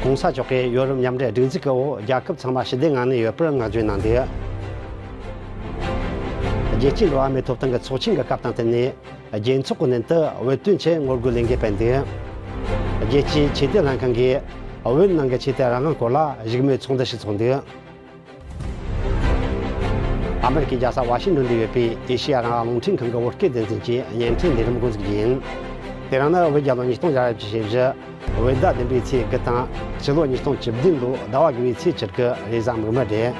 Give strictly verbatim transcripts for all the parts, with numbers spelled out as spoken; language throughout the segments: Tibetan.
༸གོང་ས་མཆོག་གིས་ཡོ་རོབ་མཉམ་འབྲེལ་སྒྲིག་འཛུགས་ཀྱི་འོག་རྒྱལ་ཁབ་ཚང་མ་ཞི་བདེའི་ངང་ནས་ཡོད་པར་བསྔགས་བརྗོད་གནང་འདུག་རྒྱལ་སྤྱིའི་འགྲོ་བ་མིའི་ཐོབ་ཐང་གི་ཚོགས་ཆེན་གྱི་སྐབས་དང་བསྟུན་ནས། རྒྱལ་ཚོགས་ཀྱི་མདུན་དུ་བོད་དོན་ཆེད་ངོ་རྒོལ་ལས་འགུལ་སྤེལ་འདུག་རྒྱལ་སྤྱིའི་ཆོས་དད་ལྷན་ཁང་གིས་བོད་ནང་གི་ཆོས་དད་རང་དབང་སྐོར་ལ་བཞུགས་མོལ་ཚོགས་འདུ་ཞིག་ཚོགས་འདུག་ཨ་མེ་རི་ཀའི་རྒྱལ་ས་ཝ་ཤིང་ཏོན་དུ་ཡོད་པའི་ཨེ་ཤེ་ཡ་རང་དབང་རླུང་འཕྲིན་ཁང་གི་བོད་སྐད་སྡེ་ཚན་གྱི་བརྙན་འཕྲིན་ལས་རིམ་འགོ་འཛུགས་རྒྱུ་ཡིན། དེ་རིང་ནི་བོད་རྒྱལ་ལོ་ཉིས་སྟོང་བརྒྱ་ར་བཞི་བཅུ་ཞེ་བཞི། བོད་ཟླ་བདུན་པའི་ཚེས་དགུ་དང་། ཕྱི་ལོ་ཉིས་སྟོང་བཅུ་བདུན་ལོའི་ཟླ་བ་དགུ་པའི་ཚེས་བཅུ་དགུ་རེས་གཟའ་མིག་དམར་རེད།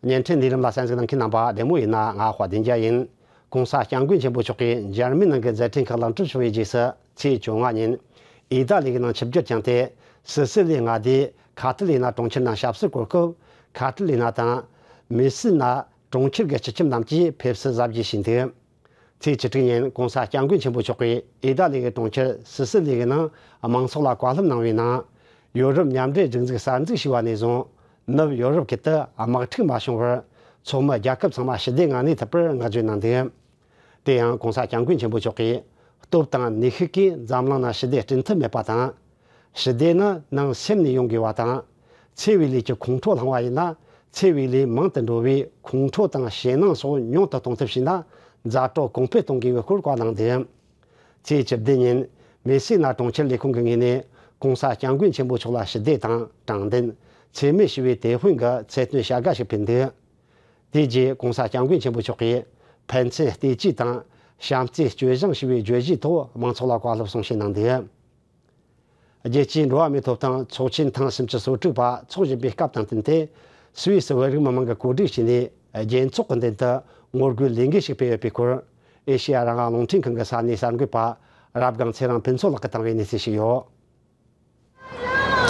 བརྙན་འཕྲིན་འདིའི་རིམ་ལ་གསན་གཟིགས་གནང་མཁན་རྣམ་པ་བདེ་མོ་ཡིན་ན། ང་དཔལ་ལྡན་རྒྱལ་ཡིན། ༸གོང་ས་༸སྐྱབས་མགོན་ཆེན་པོ་མཆོག་གིས་འཇར་མན་ནང་གི་མཛད་འཕྲིན་ཁག་ལེགས་གྲུབ་བྱུང་བའི་རྗེས་སུ། ཚེས་བཅོ་ལྔ་ཉིན་ཨི་ཏཱ་ལི་གི་ནང་ཆིབས་བསྒྱུར་བསྐྱངས་ཏེ། སི་སི་ལི་མངའ་སྡེའི་ཁ་ཏི་ལི་ན་གྲོང་ཁྱེར་ནང་ཞབས་སོར་བཀོད་སྐབས། ཁ་ཏི་ལི་ན་དང་མེ་སི་ན་གྲོང་ཁྱེར་གྱི་སྤྱི་ཁྱབ་རྣམས་ཀྱིས་ཕེབས་བསུ་གཟབ་རྒྱས་བྱས་འདུག་ཚེས་བཅུ་དྲུག་ཉིན་༸གོང་ས་༸སྐྱབས་མགོན་ཆེན་པོ་མཆོག་གིས་ཨི་ཏཱ་ལི་གི་གྲོང་ཁྱེར་སི་སི་ལི་གི་ནང་མང་ཚོགས་ལ་བཀའ་སློབ་གནང་བའི་ནང་། ཡོ་རོབ་མཉམ་འབྲེལ་སྒྲིག་འཛུགས་གསར་འཛུགས་བྱས་པ་ནས་བཟུང་། ནུབ་ཡོ་རོབ་ཁུལ་དུ་དམག་འཁྲུག་མ་བྱུང་བར། ཚོགས་མི་རྒྱལ་ཁབ་ཚང་མ་ཞི་བདེའི་ངང་གནས་ཐུབ་པར་བསྔགས་བརྗོད་གནང་འདུག་དེ་ཡང་༸གོང་ས་༸སྐྱབས་མགོན་ཆེན་པོ་མཆོག་གིས། སྟོབས་དང་ནུས་ཤུགས་ཀྱིས་འཛམ་གླིང་ན་ཞི་བདེ་སྐྲུན་ཐབས་མེད་པ་དང་། ཞི་བདེ་ནི་ནང་སེམས་ནས་ཡོང་དགོས་པ་དང་། འཚེ་བའི་ལས་ཀྱི་ཁོང་ཁྲོ་བསླངས་པ་ཡིན་ན། འཚེ་བའི་ལས་མང་དུ་འགྲོ་བས། ཁོང་ཁྲོ་དང་ཞེད་སྣང་སོགས་ཉུང་དུ་གཏོང་ཐབས་བྱས་ན། མཛའ་གྲོགས་གོང་འཕེལ་གཏོང་དགོས་པའི་སྐོར་བཀའ་གནང་འདུག་ཚེས་བཅུ་བདུན་ཉིན། མེ་སི་ན་གྲོང་ཁྱེར་ལས་ཁུངས་ཀྱི་ངོས་ནས། ༸གོང་ས་༸སྐྱབས་མགོན་ཆེན་པོ་མཆོག་ལ་ཞི་བདེ་དང་། དྲང་བདེན། འཚེ་མེད་ཞི་བའི་དེད་དཔོན་གྱི་ཚེ་བརྟན་བྱ་དགའ་ཞིག་ཕུལ་འདུག་དེའི་རྗེས་༸གོང་ས་༸སྐྱབས་མགོན་ཆེན་པོ་མཆོག་གིས། ཕན་ཚུན་བརྟེན་གཅིག་དང་། བྱམས་བརྩེ་སྤྱོད་བཟང་ཞེས་པའི་བརྗོད་གཞིའི་ཐོག་མང་ཚོགས་ལ་བཀའ་སློབ་གསུང་བཤད་གནང་འདུག་རྒྱལ་སྤྱིའི་འགྲོ་བ་མིའི་ཐོབ་ཐང་ཚོགས་ཆེན་ཐེངས་སུམ་ཅུ་སོ་དྲུག་པ་འཚོགས་བཞིན་པའི་སྐབས་དང་བསྟུན་ཏེ། སུད་སི་བོད་རིགས་མི་མང་གིས་གོ་སྒྲིག་བྱས་ནས། རྒྱལ་ཚོགས་ཀྱི་མདུན་དུ་ངོ་རྒོལ་ལས་འགུལ་ཞིག་སྤེལ་ཡོད་པའི་སྐོར། ཨེ་ཤེ་ཡ་རང་དབང་རླུང་འཕྲིན་ཁང་གི་ས་གནས་གསར་འགོད་པ་རབ་སྒང་ཚེ་རིང་ཕུན་ཚོགས་ལགས་ཀྱིས་བཏང་བའི་གནས་ཚུལ་ཞིག་ཡོད།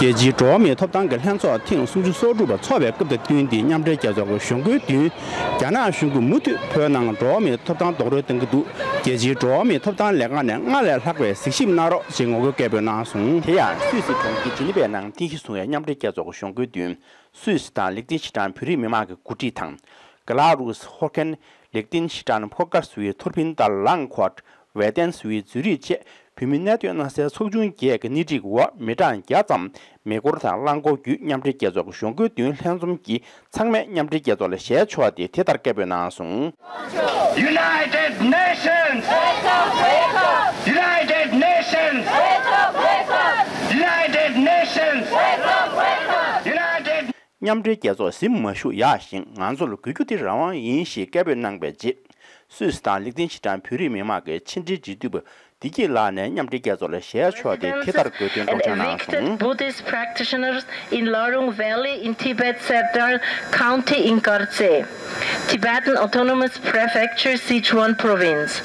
རྒྱལ་སྤྱིའི་འགྲོ་བ་མིའི་ཐོབ་ཐང་གི་ལྷན་ཚོགས་ཐེངས་སུམ་ཅུ་སོ་དྲུག་པ་འཚོགས་པའི་སྐབས་དང་བསྟུན་ཏེ། མཉམ་འབྲེལ་རྒྱལ་ཚོགས་ཀྱི་གཞུང་སྒོའི་མདུན། རྒྱ་ནག་གཞུང་གིས་མུ་མཐུད་བོད་ནང་འགྲོ་བ་མིའི་ཐོབ་ཐང་རྡོག་རོལ་གཏོང་གི་འདུག་རྒྱལ་སྤྱིའི་འགྲོ་བ་མིའི་ཐོབ་ཐང་ལས་ཁང་ནས་སྔར་ལས་ལྷག་པའི་གཟིགས་ཞིབ་གནང་རོགས་ཞེས་ངོ་རྒོལ་སྐད་འབོད་གནང་སོང་། དེ་ཡང་སུད་སི་གྲོང་ཁྱེར་ཇི་ནི་ཝའི་ནང་རྟེན་གཞི་བཟུང་བའི་མཉམ་འབྲེལ་རྒྱལ་ཚོགས་ཀྱི་གཞུང་སྒོའི་མདུན། སུད་སི་དང་ལིག་ཏེན་ཤི་ཏན་བོད་རིགས་མི་མང་གི་འགོ་ཁྲིད་དང་། ག་ལ་རུས། ཧོ་ཁན། ལིག་ཏེན་ཤི་ཏན་ཕོ་ཀར་སུའི་ཐུར་ཕིན་ཏཱལ། ལང་ཁོ་ཊ། ཝེ་ཏན་སུའི་ཛུ་རིག་བཅས་བོད་མི་གནས་སྡོད་གནང་སའི་ཚོགས་ཆུང་བརྒྱད་ཀྱི་སྣེ་ཁྲིད་འོག་མི་གྲངས་བརྒྱ་ཙམ་མེ་འཁོར་དང་རླངས་འཁོར་བརྒྱུད་མཉམ་འབྲེལ་རྒྱལ་ཚོགས་ཀྱི་གཞུང་སྒོའི་མདུན་ལྷན་འཛོམས་ཀྱིས་ཚང་མས་མཉམ་འབྲེལ་རྒྱལ་ཚོགས་ལ་ཞལ་ཕྱོགས་ཏེ་དེ་ལྟར་སྐད་འབོད་གནང་སོང་། United Nations! United Nations! United Nations! United མཉམ་འབྲེལ་རྒྱལ་ཚོགས་གཟིམ་མ་བཞུགས་ཡག་ཞིང་། ང་ཚོར་དགོས་རྒྱུ་དེ་རང་དབང་ཡིན་ཞེས་སྐད་འབོད་གནང་པའི་རྗེས། སུད་སི་དང་ལིག་ཏེན་ཤི་ཏན་བོད་རིགས་མི་མང་གི་ཕྱི་འབྲེལ་འབྲེལ་མཐུད་པ་བདེ་སྐྱིད་ལགས་ནས་མཉམ་འབྲེལ་རྒྱལ་ཚོགས་ལ་ཞལ་ཕྱོགས་ཏེ་དེ་ལྟར་དགོས་འདུན་སྒྲོག་སྦྱང་གནང་སོང་། Evicted Buddhist practitioners in Larung Valley in Tibet, Serdar County in Kartse, Tibetan Autonomous Prefecture, Sichuan Province,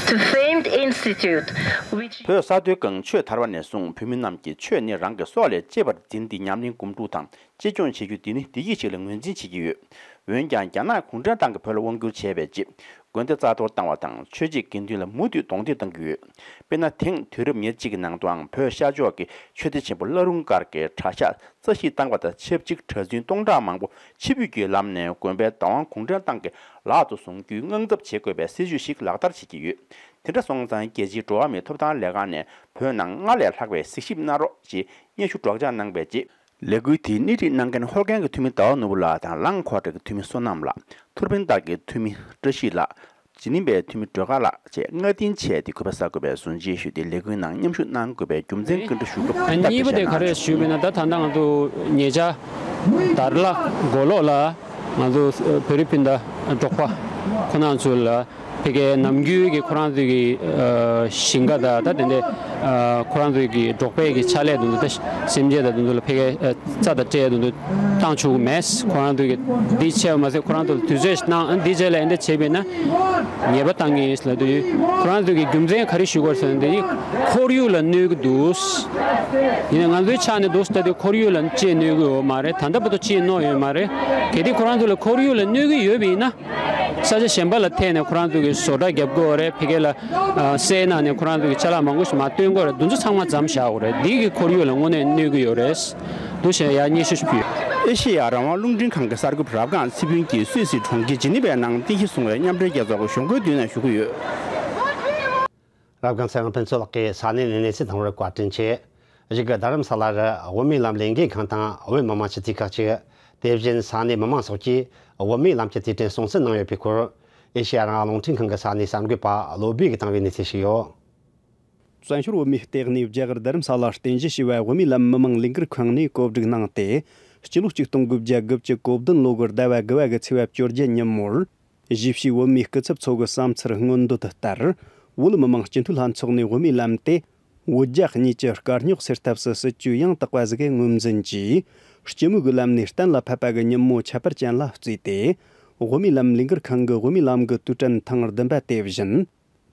to famed institute which བོད་ས་མཐོའི་གངས་ཆོས་དར་བ་ནས་བཟུང་བོད་མི་རྣམས་ཀྱིས་ཆོས་ནི་རང་གི་སྲོག་ལས་གཅེས་པར་འཛིན་ཏེ་ཉམས་ལེན་སྒོམ་སྒྲུབ་དང་གཅེས་སྐྱོང་བྱེད་རྒྱུ་འདི་ནི་བདེ་སྐྱིད་ཅིག་ལ་ངོས་འཛིན་བྱེད་ཀྱི་ཡོད། འོན་ཀྱང་རྒྱ་ནག་གུང་ཁྲན་ཏང་གིས་བོད་ལ་དབང་བསྒྱུར་བྱས་པའི་རྗེས། དགོན་སྡེ་རྩ་གཏོར་བཏང་བ་དང་ཆོས་བྱེད་དགེ་འདུན་ལ་མུ་མཐུད་གདོང་འདེད་གཏང་གི་ཡོད། དཔེར་ན། དེང་དུས་རབས་ཉེར་གཅིག་གི་ནང་དུའང་བོད་ཤར་ཕྱོགས་ཀྱི་ཆོས་སྡེ་ཆེན་པོ་བླ་རུང་སྒར་གྱི་གྲྭ་ཤག་རྩ་བཤིག་བཏང་བ་དང་ཆབས་ཅིག་གྲྭ་བཙུན་སྟོང་ཕྲག་མང་པོ་ཕྱི་འབུད་ཀྱི་ལམ་ནས་དགོན་པའི་བདག་དབང་གུང་ཁྲན་ཏང་གི་ལག་ཏུ་བཟུང་རྒྱུའི་དངངས་འཚབ་བྱེད་དགོས་པའི་སྲིད་བྱུས་ཤིག་ལག་བསྟར་བྱེད་ཀྱི་ཡོད། དེ་འདྲ་སོང་ཙང་རྒྱལ་སྤྱིའི་འགྲོ་བ་མིའི་ཐོབ་ཐང་ལས་ཁང་ནས་བོད་ནང་སྔར་ལས་ལྷག་པའི་གཟིགས་ཞིབ་གནང་རོགས་ཞེས་སྙན་ཞུ་སྒྲོག་སྦྱང་གནང་པའི་རྗེས། ལས་འགུལ་དེའི་སྣེ་ཁྲིད་གནང་མཁན་ཧོར་ཁན་གྱི་འཐུས་མི་ཟླ་བ་ནོར་བུ་ལགས་དང་། ལང་ཁོ་ཊ་གི་འཐུས་མི་བསོད་ནམས་ལགས། ཐུར་ཕན་ཏཱལ་གྱི་འཐུས་མི་བཀྲ་ཤིས་ལགས། ཇི་ནི་ཝའི་འཐུས་མི་སྒྲོལ་དཀར་ལགས་བཅས་སྔ་རྟིང་བྱས་ཏེ་གུས་པ་བཟང་གུས་པའི་གཟུགས་མཇལ་ཞུས་ཏེ། ལས་འགུལ་ནང་མཉམ་ཞུགས་གནང་དགོས་པའི་རྒྱུ་མཚན་བཀའ་འདྲི་ཞུ་སྐབས། ཨ། གཉིས་པ་དེ་ག་རེ་ཞུས་པ་ཡིན་ན། ད་ད་ལྟ་ང་ཚོ་ཉེ་ཆར་དར་ལ་མགོ་ལོག་ལ་ང་ཚོ་བོད་རིགས་སྤུན་ཟླ་འབྲོག་པ་ཁོ་ན་ཚོ་ལ། ཕ་གིའི་ནམ་རྒྱུན་གྱི་ཁོ་རང་ཚོའི་གི་ཨ་ཞིང་ཁ་དང་། ད་དེ་འདྲའི་ཨ་ཁོ་རང་ཚོའི་གི་འབྲོག་པའི་གི་ཕྱག་ལས་དེ་ཚོ། ད་སེམས་ཅན་དང་དེ་ཚོ་ལ་ཕ་གིའི་ཨ་རྩྭ་དང་སྤྲད་དེ་ཚོ་བཏང་ཆོག་གི་མེད། ཁོ་རང་ཚོའི་གི་འདི་བྱས་པ་མ་ཟད། ཁོ་རང་ཚོ་ལ་དུས་ཚོད་ཞིག་གནང་། ཨ་འདི་བྱས་ལ་ཨེ་འདྲ་བྱས་པས་ན་ཉེས་པ་བཏང་གི་ཡིན་ལབ་དུས། ཁོ་རང་ཚོའི་གི་རྒྱུ་མཚན་ག་རེ་ཞུ་དགོས་ཟེར་ན། འདི་ཁོར་ཡུག་ལ་གནོད་ཀྱི་འདུག་ཡིན་ན་ང་ཚོའི་ཆ་ནས་འདུག་ཟེར་ད་དུས་ཁོར་ཡུག་ལ་ཅི་གནོད་ཀྱི་ཡོད་མ་རེད། ད་ལྟ་བར་དུ་ཅི་གནོད་ཡོད་མ་རེད། གལ་ཏེ་ཁོ་རང་ཚོ་ལ་ཁོར་ཡུག་ལ་གནོད་ཀྱི་ཡོད་པ་ཡིན་ན། ས་ཆ་གཞན་པ་ལ་ཐད་ནས་ཁོ་རང་ཚོ་གི་བཟོ་གྲྭ་རྒྱབ་དགོས་རེད། ཕ་གི་ལ་ཨ་སེལ་གནང་ནས་ཁོ་རང་ཚོ་གི་ཅ་ལག་མང་པོ་ཞིག་མར་བཏོན་དགོས་རེད། དེ་ཚོ་ཚང་མ་མཚམས་བཞག་དགོས་རེད། འདི་གི་ཁོར་ཡུག་ལ་དངོས་གནས་གནོད་ཀྱི་ཡོད་རེད། འདུག་བྱས་ཡ་སྙན་ཞུ་ཞུ་གི་ཡོད། ཨེ་ཤེ་ཡ་རང་དབང་རླུང་འཕྲིན་ཁང་གི་གསར་འགོད་པ་རབ་སྒང་ཚེ་ཕུན་གྱིས་སུད་སི་གྲོང་ཁྱེར་ཇི་ནི་ཝའི་ནང་རྟེན་གཞི་བཟུང་བའི་མཉམ་འབྲེལ་རྒྱལ་ཚོགས་ཀྱི་གཞུང་སྒོའི་མདུན་ནས་ཞུ་གི་ཡོད། རབ་སྒང་ཚེ་དབང་ཕུན་ཚོགས་ལགས་ཀྱིས་ས་གནས་ནས་གནས་ཚུལ་བཏང་བར་བཀའ་དྲིན་ཆེ། གཞུག་གི་རྡ་རམ་ས་ལ་རུ་དབུ་མའི་ལམ་ལས་འགུལ་ཁང་དང་བོད་མི་མང་སྤྱི་འཐུས་ཁག་ཅིག་དེ་བཞིན་ས་གནས་མི་མང་སོགས་ཀྱིས་བོད་མིའི་ལམ་གྱི་དུས་དྲན་སྲུང་བརྩི་གནང་ཡོད་པའི་སྐོར། ཨེ་ཤེ་ཡ་རང་དབང་རླུང་འཕྲིན་ཁང་གི་ས་གནས་གསར་འགོད་པ་བློ་བྷེ་གིས་བཏང་བའི་གནས་ཚུལ་ཞིག་ཡོད། བཙན་བྱོལ་བོད་མིའི་ལྟེ་གནས་རྒྱ་གར་རྡ་རམ་ས་ལར་རྟེན་གཞི་བྱས་པའི་བོད་མིའི་ལམ་མི་མང་ལས་འགུལ་ཁང་ནས་གོ་སྒྲིག་གནང་སྟེ། སྤྱི་ལོ་ཆིག་སྟོང་དགུ་བརྒྱ་དགུ་བཅུ་གོ་བདུན་ལོ་གི་ཟླ་བ་དགུ་བ་གི་ཚེས་པ་བཅོ་བརྒྱད་ཉིན་མོར། གཞིས་བྱེས་བོད་མིའི་སྐུ་ཚབ་ཚོ་གི་བསམ་ཚུལ་མངོན་འདོད་ལྟར། བོད་མི་མང་སྤྱི་འཐུས་ལྷན་ཚོགས་ནས་བོད་མིའི་ལམ་དེ། བོད་རྒྱ་གཉིས་ཀྱི་དཀའ་རྙོག་སེལ་ཐབས་སུ་སྲིད་ཇུས་ཡང་དག་པ་ཟིག་གི་ངོས་འཛིན་གྱིས། སྤྱི་མོས་ཀྱི་ལམ་ནས་གཏན་ལ་ཕབ་པ་གི་ཉིན་མོ་ཁྱད་པར་ཅན་ལ་བརྩིས་ཏེ། བོད་མིའི་ལམ་ལས་འགུལ་ཁང་གི་བོད་མིའི་ལམ་གྱི་དུས་དྲན་ཐེངས་བདུན་པ་དེ་བཞིན།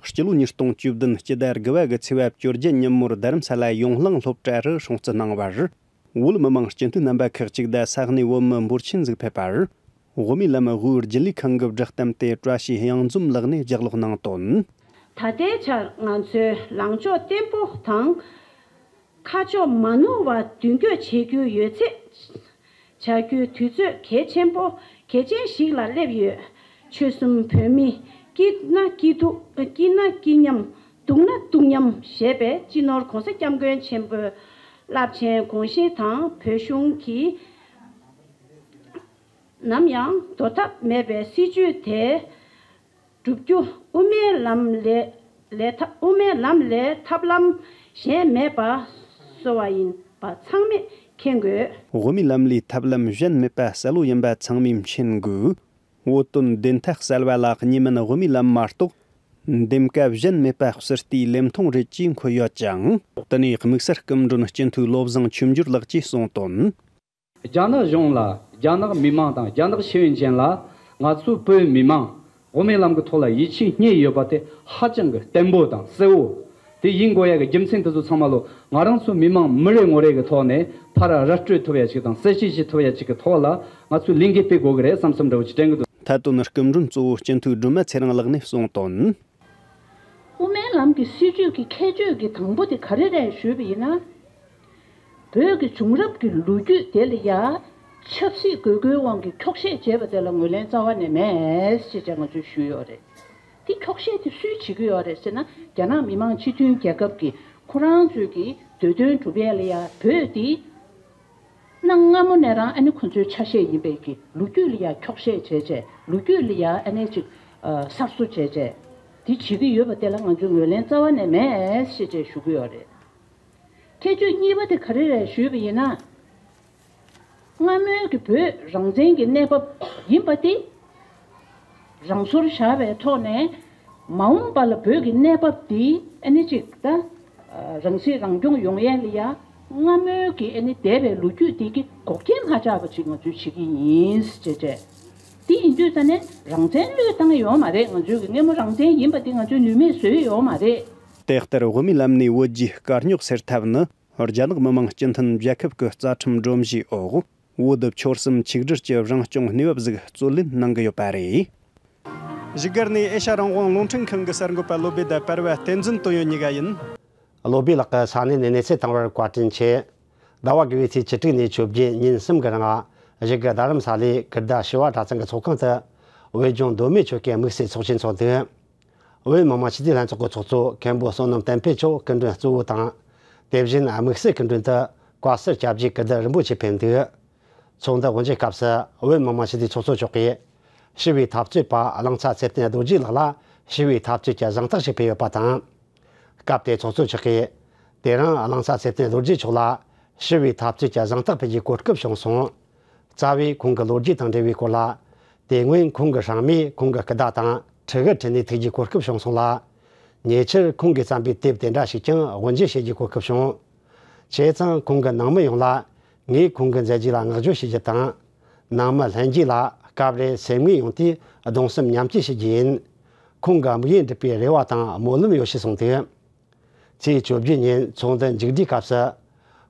སྤྱི་ལོ་ཉིས་སྟོང་བཅུ་བདུན་སྤྱི་ཟླ་དགུ་བ་གི་ཚེས་པ་བཅོ་བརྒྱད་ཉིན་མོར་རྡ་རམ་ས་ལ་ཡོངས་གླིང་སློབ་གྲྭ་རུ་སྲུང་བརྩི་གནང་བར། བོད་མི་མང་སྤྱི་འཐུས་རྣམ་པ་ཁག་ཅིག་དང་ས་གནས་བོད་མི་འབོར་ཆེན་ཞིག་ཕེབས་པར། བོད་མིའི་ལམ་དབུས་རྒྱུན་ལས་ཁང་གི་བསྒྲགས་གཏམ་དེ་བཀྲ་ཤིས་གཡང་འཛོམས་ལགས་ནས་ལྗགས་ཀློག་གནང་དོན། ད་ལྟའི་ཆར་ང་ཚོའི་ལངས་ཕྱོགས་བརྟན་པོ་དང་། ཁ་ཕྱོགས་མ་ནོར་བ་མདུན་སྐྱོད་བྱེད་རྒྱུ་ཡོད་ཚད། བྱ་རྒྱུའི་དུས་ཚོད་གལ་ཆེན་པོ་གལ་ཆེན་ཞིག་ལ་སླེབས་ཡོད། ཆོལ་གསུམ་བོད་མི་སྐྱིད་ན་སྐྱིད་སྡུག་སྐྱིད་ན་སྐྱིད་མཉམ་སྡུག་ན་སྡུག་མཉམ་ཞེས་པའི་སྤྱི་ནོར་༸གོང་ས་༸སྐྱབས་མགོན་ཆེན་པོའི་རླབས་ཆེན་དགོངས་གཞི་དང་བོད་གཞུང་གིས་ནམ་ཡང་དོར་ཐབས་མེད་པའི་སྲིད་ཇུས་དེ། བསྒྲུབ་རྒྱུ་དབུ་མའི་ལམ་ལས་ལས་ཐབས་དབུ་མའི་ལམ་ལས་ཐབས་ལམ་གཞན་མེད་པ་གསོལ་བ་ཡིན་པ་ཚང་མས་མཁྱེན་དགོས། དབུ་མའི་ལམ་ལས་ཐབས་ལམ་གཞན་མེད་པ་གསལ་བོ་ཡིན་པ་ཚང་མས་མཁྱེན་དགོས། བོད་དོན་བདེན་མཐའ་གསལ་བ་ལ་གཉིས་སྨན་དབུ་མའི་ལམ་མ་གཏོགས། འདེམས་ཀ་གཞན་མེད་པ་ཟུར་ལྟའི་ལེབ་མཐོང་རེད་ཅེས་འཁོད་ཡོད་ཅིང་། དེ་ནས་དམིགས་བསལ་སྐུ་མགྲོན་སྤྱི་འཐུས་བློ་བཟང་ཆོས་འབྱོར་ལགས་ཀྱིས་གསུངས་དོན། རྒྱ་ནག་གཞུང་ལ། རྒྱ་ནག་མི་མང་དང་རྒྱ་ནག་ཤེས་ཡོན་ཅན་ལ་ང་ཚོའི་བོད་མི་མང་དབུ་མའི་ལམ་གྱི་ཐོག་ལ་ཡིད་ཆེས་རྙེད་ཡོད་པ་དེ་ཧ་ཅང་གི་བརྟན་པོ་དང་གསལ་བོ། དེ་ཡིན་དགོས་ཡ་གི་རྒྱུ་མཚན་དེ་ཚོ་ཚང་མ་ལོ་ང་རང་ཚོ་མི་མང་མི་རེ་ངོ་རེ་གི་ཐོག་ནས་ཕར་ར་སྤྲོད་ཐུབ་ཡ་ཅིག་དང་གསལ་བཤད་བྱེད་ཐུབ་ཡ་ཅིག་གི་ཐོག་ལ་ང་ཚོས་ལས་འགུལ་སྤེལ་དགོས་གི་རེད་བསམ་བསམ་འདྲ་བོ་ཅིག་དྲན་གི་འདུག་མཐའ་དོན་སྐུ་མགྲོན་གཙོ་བོ་སྤྱི་འཐུས་སྒྲོལ་མ་ཚེ་རིང་ལགས་ནས་གསུངས་དོན། དབུ་མའི་ལམ་གྱི་སྲིད་བྱུས་ཀྱི་ཁྱད་ཆོས་ཀྱི་དང་པོ་དེ་ག་རེ་རེད་ཞུས་པ་ཡིན་ན། བོད་ཀྱི་བྱུང་རབས་ཀྱི་ལོ་རྒྱུས་དེ་ལ་ཡ། ཆབ་སྲིད་དགོས་མཁོའི་དབང་གིས་འཁྱོག་བཤད་བྱས་པ་དེ་ལ་ངོས་ལེན་རྩ་བ་ནས་མེད་ཅེས་ཀྱང་ང་ཚོས་ཞུས་ཡོད་རེད། དེ་འཁྱོག་བཤད་དེ་སུས་བྱེད་ཀྱི་ཡོད་རེད་ཟེར་ན། རྒྱ་ནག་མི་དམངས་སྤྱི་མཐུན་རྒྱལ་ཁབ་ཀྱིས་ཁོ་རང་ཚོའི་གི་འདོད་དོན་སྒྲུབ་ཡས་ལ་ཡ་བོད་དེ། གནའ་སྔ་མོ་ནས་རང་ཨ་ནི་ཁོ་ཚོའི་ཆ་ཤས་ཡིན་པའི་གི་ལོ་རྒྱུས་ལ་ཡ་འཁྱོག་བཤད་བྱས་བྱས་ལོ་རྒྱུས་ལ་ཡ་ཨ་ནི་ཅིག་ཨ་གསར་བཟོ་བྱས་བྱས་དེ་བྱེད་ཀྱི་ཡོད་པ་དེ་ལ་ང་ཚོས་ངོས་ལེན་རྩ་བ་ནས་མེད་ཅེས་བྱས་ཞུ་གི་ཡོད་རེད། ཁྱད་ཆོས་གཉིས་པ་དེ་ག་རེ་རེད་ཞུས་པ་ཡིན་ན། སྔ་མོའི་གི་བོད་རང་བཙན་གྱི་གནས་བབ་ཡིན་པ་དེ། རང་སོར་བཞག་པའི་ཐོག་ནས་མ་འོངས་པ་ལ་བོད་ཀྱི་གནས་བབ་འདི་ཨ་ནི་ཅིག་ད་རང་སྲིད་རང་སྐྱོང་ཡོང་ཡས་ལ་ཡ་སྔ་མོའི་གི་ཨ་ནི་འདས་པའི་ལོ་རྒྱུས་འདི་གི་འགོག་རྐྱེན་མ་ཆགས་པ་ཅིག་ང་ཚོས་བྱེད་ཀྱི་ཡིན་ཟེར་བྱས། འདི་ཡིན་དུས་ད་ནས་རང་བཙན་བློས་བཏང་ཡོད་མ་རེད། ང་ཚོའི་གི་སྔ་མོ་རང་བཙན་ཡིན་པ་འདི་ང་ཚོས་ནུས་མེད་བཟོས་ཡོད་མ་རེད། དེ་ལྟར་དབུ་མའི་ལམ་ནས་བོད་རྒྱའི་དཀའ་རྙོག་སེལ་ཐབས་ནི་རྒྱ་ནག་མི་དམངས་སྤྱི་མཐུན་རྒྱལ་ཁབ་ཀྱི་རྩ་ཁྲིམས་སྒྲོམ་གཞིའི་འོག་བོད་ཆོལ་གསུམ་ཆིག་སྒྲིལ་གྱི་རང་སྐྱོང་གནས་བབ་ཟིག་རྩོད་ལེན་གནང་གི་ཡོད་པ་རེད། བཞུགས་སྒར་ནས་ཨེ་ཤ་རང་དབང་རླུང་འཕྲིན་ཁང་གི་གསར་འགོད་པ་བློ་བྷེ་དང་བར་བ་བསྟན་འཛིན་དོན་ཡོད་གཉིས་ཀ་ཡིན། བློ་བྷེ་ལགས་ཀྱིས་ས་གནས་ནས་གནས་ཚུལ་བཏང་བར་བཀའ་དྲིན་ཆེ། ཟླ་བ་དགུ་བའི་ཚེས་བཅུ་དྲུག་ནས་བཅོ་བརྒྱད་ཉིན་གསུམ་གྱི་རིང་བཞུགས་སྒར་རྡ་རམ་ས་ལའི་ཀིར་ཏ་ཤི་བ་གྲྭ་ཚང་གི་ཚོགས་ཁང་དུ་བོད་ལྗོངས་མདོ་སྨད་ཆོལ་ཁའི་དམིགས་བསལ་ཚོགས་ཆེན་འཚོགས་འདུག་བོད་མི་མང་སྤྱི་འཐུས་ལྷན་ཚོགས་ཀྱི་ཚོགས་གཙོ་མཁན་པོ་བསོད་ནམས་བསྟན་འཕེལ་མཆོག་སྐུ་མགྲོན་གཙོ་བོ་དང་། དེ་བཞིན་དམིགས་བསལ་སྐུ་མགྲོན་དུ་བཀའ་ཟུར་སྐྱབས་རྗེ་ཀིརྟི་རིན་པོ་ཆེ་ཕེབས་འདུག་ཚོགས་འདུ་དབུ་འབྱེད་སྐབས་སུ་བོད་མི་མང་སྤྱི་འཐུས་ཚོགས་གཙོ་མཆོག་གིས་ཞི་བའི་འཐབ་རྩོད་པ་གླིང་ཚ་ཚེ་བརྟན་རྡོ་རྗེ་ལགས་ལ་ཞི་བའི་འཐབ་རྩོད་ཀྱི་གཟེངས་རྟགས་ཤིག་ཕུལ་ཡོད་པ་དང་། སྐབས་དེར་ཚོགས་གཙོ་མཆོག་གིས་དེ་རིང་གླིང་ཚ་ཚེ་བརྟན་རྡོ་རྗེ་མཆོག་ལ་ཞི་བའི་འཐབ་རྩོད་ཀྱི་གཟེངས་རྟགས་ཕུལ་རྒྱུའི་གོ་སྐབས་བྱུང་སོང་། རྩ་བའི་ཁོང་གི་ལོ་རྒྱུས་དང་འབྲེལ་བའི་སྐོར་ལ། དེ་སྔོན་ཁོང་གི་སྲིང་མོས་ཁོང་གི་སྐུ་ཟླ་དང་ཕྲུ་གུ་ཁྲིད་ནས་ཐུག་རྒྱུའི་གོ་སྐབས་བྱུང་སོང་ལ། ཉེ་ཆར་ཁོང་གིས་བརྩམས་པའི་དེབ་དེ་འདྲ་ཞིག་ཀྱང་དབུ་འབྱེད་བྱེད་རྒྱུའི་གོ་སྐབས་བྱུང་། བྱས་ཙང་ཁོང་གི་ནང་མི་ཡོངས་ལ་ངས་ཁོང་གི་མཛད་རྗེས་ལ་བསྔགས་བརྗོད་ཞུ་རྒྱུ་དང་། ནང་མི་ལྷན་རྒྱས་ལ་སྐབས་རེ་སེམས་ངོས་ཡོང་དུས་གདུང་སེམས་མཉམ་སྐྱེད་ཞུ་རྒྱུ་ཡིན། ཁོང་གི་དམིགས་ཡུལ་འགྲུབ་པའི་རེ་བ་དང་སྨོན་ལམ་ཡོད་ཞེས་གསུངས་འདུག་ཚེས་བཅོ་བརྒྱད་ཉིན་ཚོགས་འདུ་མཇུག་སྒྲིལ་སྐབས་སུ།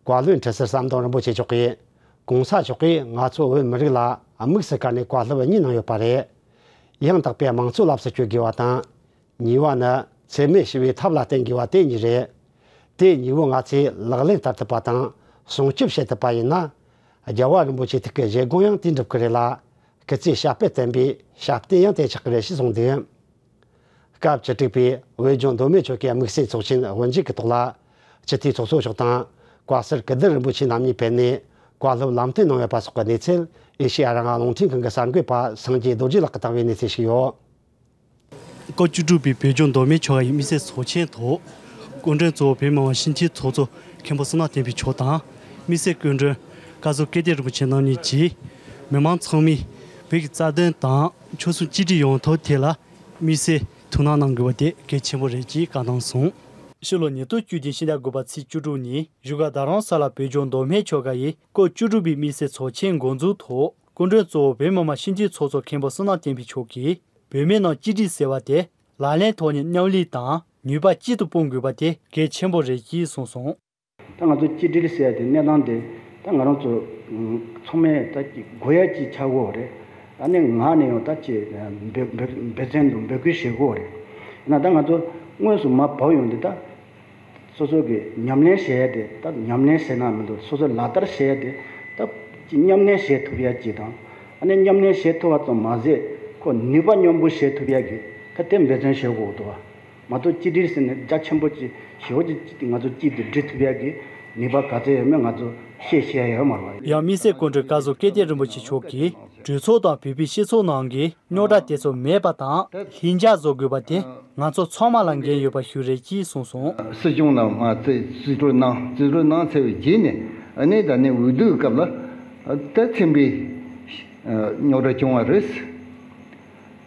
བཀའ་བློན་ཁྲི་ཟུར་ཟམ་གདོང་རིན་པོ་ཆེ་མཆོག་གིས་གོང་ས་མཆོག་གིས་ང་ཚོ་བོད་མི་རིགས་ལ་དམིགས་སུ་བཀར་ནས་བཀའ་སློབ་གཉིས་གནང་ཡོད་པ་རེད། ཡང་དག་པའི་དམངས་གཙོའི་ལམ་སྲོལ་སྤྱོད་དགོས་པ་དང་། གཉིས་པ་ནི། འཚེ་མེད་ཞི་བའི་ཐབས་ལ་བརྟེན་དགོས་པ་དེ་གཉིས་རེད། དེ་གཉིས་པོ་ང་ཚོས་ལག་ལེན་བསྟར་ཐུབ་པ་དང་སྲུང་སྐྱོབ་བྱེད་ཐུབ་པ་ཡིན་ན། རྒྱལ་བ་རིན་པོ་ཆེའི་ཐུགས་ཀྱི་བཞེད་དགོངས་ཡང་དེ་འགྲུབ་ཀྱི་རེད་ལ། སྐུ་ཚེའི་བྱ་དཔེ་བསྟན་པའི་ཞབས་བརྟན་ཡང་དེ་ཆགས་ཀྱི་རེད་ཅེས་གསུངས་འདུག་སྐབས་བཅུ་དྲུག་པའི་བོད་ལྗོངས་མདོ་སྨད་ཆོལ་ཁའི་དམིགས་བསལ་ཚོགས་ཆེན་དབུ་འབྱེད་ཀྱི་ཐོག་ལ། སྤྱི་འཐུས་ཚོགས་གཙོ་མཆོག་དང་། བཀའ་ཟུར་ཀིརྟི་རིན་པོ་ཆེ་རྣམ་གཉིས་ཕེབས་ནས་བཀའ་སློབ་ལམ་སྟོན་གནང་ཡོད་པ་སོགས་ཀྱི་གནས་ཚུལ། ཨེ་ཤེ་ཡ་རང་དབང་རླུང་འཕྲིན་ཁང་གི་གསར་འགོད་པ་སངས་རྒྱས་རྡོ་རྗེ་ལགས་ཀྱིས་བཏང་བའི་གནས་ཚུལ་ཞིག་ཡོད། སྐབས་བཅུ་དྲུག་པའི་བོད་ལྗོངས་མདོ་སྨད་ཆོལ་ཁའི་དམིགས་བསལ་ཚོགས་ཆེན་ཐོག་སྐུ་མགྲོན་གཙོ་བོ་བོད་མི་མང་སྤྱི་འཐུས་ཚོགས་གཙོ་མཁན་པོ་བསོད་ནམས་བསྟན་འཕེལ་མཆོག་དང་། དམིགས་བསལ་སྐུ་མགྲོན་བཀའ་ཟུར་ཀིརྟི་རིན་པོ་ཆེ་རྣམ་གཉིས་ཀྱིས། མི་མང་ཚང་མས་བོད་ཀྱི་རྩ་དོན་དང་ཆོལ་གསུམ་གཅིག་སྒྲིལ་ཡོང་ཐབས་ཐད་ལ་དམིགས་བསལ་ཐུགས་སྣང་གནང་དགོས་པ་དེ་གལ་ཆེན་པོ་རེད་ཅེས་བཀའ་གནང་སོང་། ཕྱི་ལོ་ཉིས་སྟོང་བཅུ་བདུན་ཕྱི་ཟླ་དགུ་པ་ཚེས་བཅུ་དྲུག་ཉིན་བཞུགས་སྒར་རྡ་རམ་ས་ལ་བོད་ལྗོངས་མདོ་སྨད་ཆོལ་ཁ་ཡི་སྐབས་བཅུ་དྲུག་པའི་དམིགས་བསལ་ཚོགས་ཆེན་འགོ་འཛུགས་ཐོག་སྐུ་མགྲོན་གཙོ་བོ་བོད་མི་མང་སྤྱི་འཐུས་ཚོགས་གཙོ་མཁན་པོ་བསོད་ནམས་བསྟན་འཕེལ་མཆོག་གིས། བོད་མི་རྣམས་གཅིག་སྒྲིལ་ཟེར་བ་དེ་ལག་ལེན་ཐོག་ནས་མཉམ་ལས་དང་ནུས་པ་གཅིག་ཏུ་སྤུངས་དགོས་པ་དེ་གལ་ཆེན་པོ་རེད་ཅེས་གསུངས་སོང་། ད་ང་ཚོ་གཅིག་སྒྲིལ་ཟེར་ཡ་དེ་གནས་སྟངས་དེ་ད་ང་རང་ཚོ་ཚང་མས་ད་ཅིག་དགོས་ཡ་ཅིག་ཆགས་ཀྱི་ཡོད་རེད། ད་ནི་ངག་ནས་ཡང་ད་ཅིག་འབད་འབད་འབད་བརྩོན་དང་འབོད་སྐུལ་བྱེད་དགོས་རེད། ཡིན་ན་ད་ང་ཚོ་དངོས་སུ་མར་བབས་ཡོང་དུས་ད། སོ་སོ་གི་ཉམས་ལེན་བྱེད་ཡ་དེ་ད་ཉམས་ལེན་ཟེར་ན་མི་འདུག་སོ་སོ་ལག་བསྟར་བྱེད་ཡ་དེ་ད་ཅིག་མཉམ་ལེན་བྱེད་ཐུབ་ཡ་ཅིག་དང་། ཨ་ནི་མཉམ་ལེན་བྱེད་ཐུབ་པ་ཙམ་མ་ཟད་ཁོ་ནུས་པ་མཉམ་སྤུངས་བྱེད་ཐུབ་ཡ་གི་ད་དེ་འབད་བརྩོན་བྱེད་དགོས་འདུག་བ། མ་གཏོགས་གཅིག་སྒྲིལ་ཟེར་ནས་རྒྱ་ཆེན་པོ་ཅིག་ཞེ་པོ་ཅིག་ང་ཚོ་གཅིག་ཏུ་སྒྲིལ་ཐུབ་ཡ་གི་ནུས་པ་ག་ཚོད་ཡོད་མེད་ང་ཚོ་ཤེས་ཤེས་ཡ་ཡོད་མ་རེད་བ། ཡང་དམིགས་བསལ་སྐུ་མགྲོན་བཀའ་ཟུར་ཀིརྟི་རིན་པོ་ཆེ་མཆོག་གིས་གྲོས་ཚོགས་དང་བོད་པའི་སྤྱི་ཚོགས་ནང་གི་རྙོག་དྲ་དེ་ཚོ་མེད་པ་དང་ལྷིང་འཇགས་བཟོ་དགོས་པ་དེ། ང་ཚོ་ཚང་མ་ལ་འགན་ཡོད་པ་ཞིག་རེད་ཅེས་གསུངས་སོང་། སྲིད་སྐྱོང་ལ་མ་རྩིས་རྩིས་སྤྲོད་གནང་རྩིས་སྤྲོད་གནང་ཚར་བའི་རྗེས་ནས་ཨ་ནི་ད་ནི་འོས་བསྡུའི་སྐབས་ལ་ད་ཚན་པའི་རྙོག་དྲ་བྱུང་བ་རེད།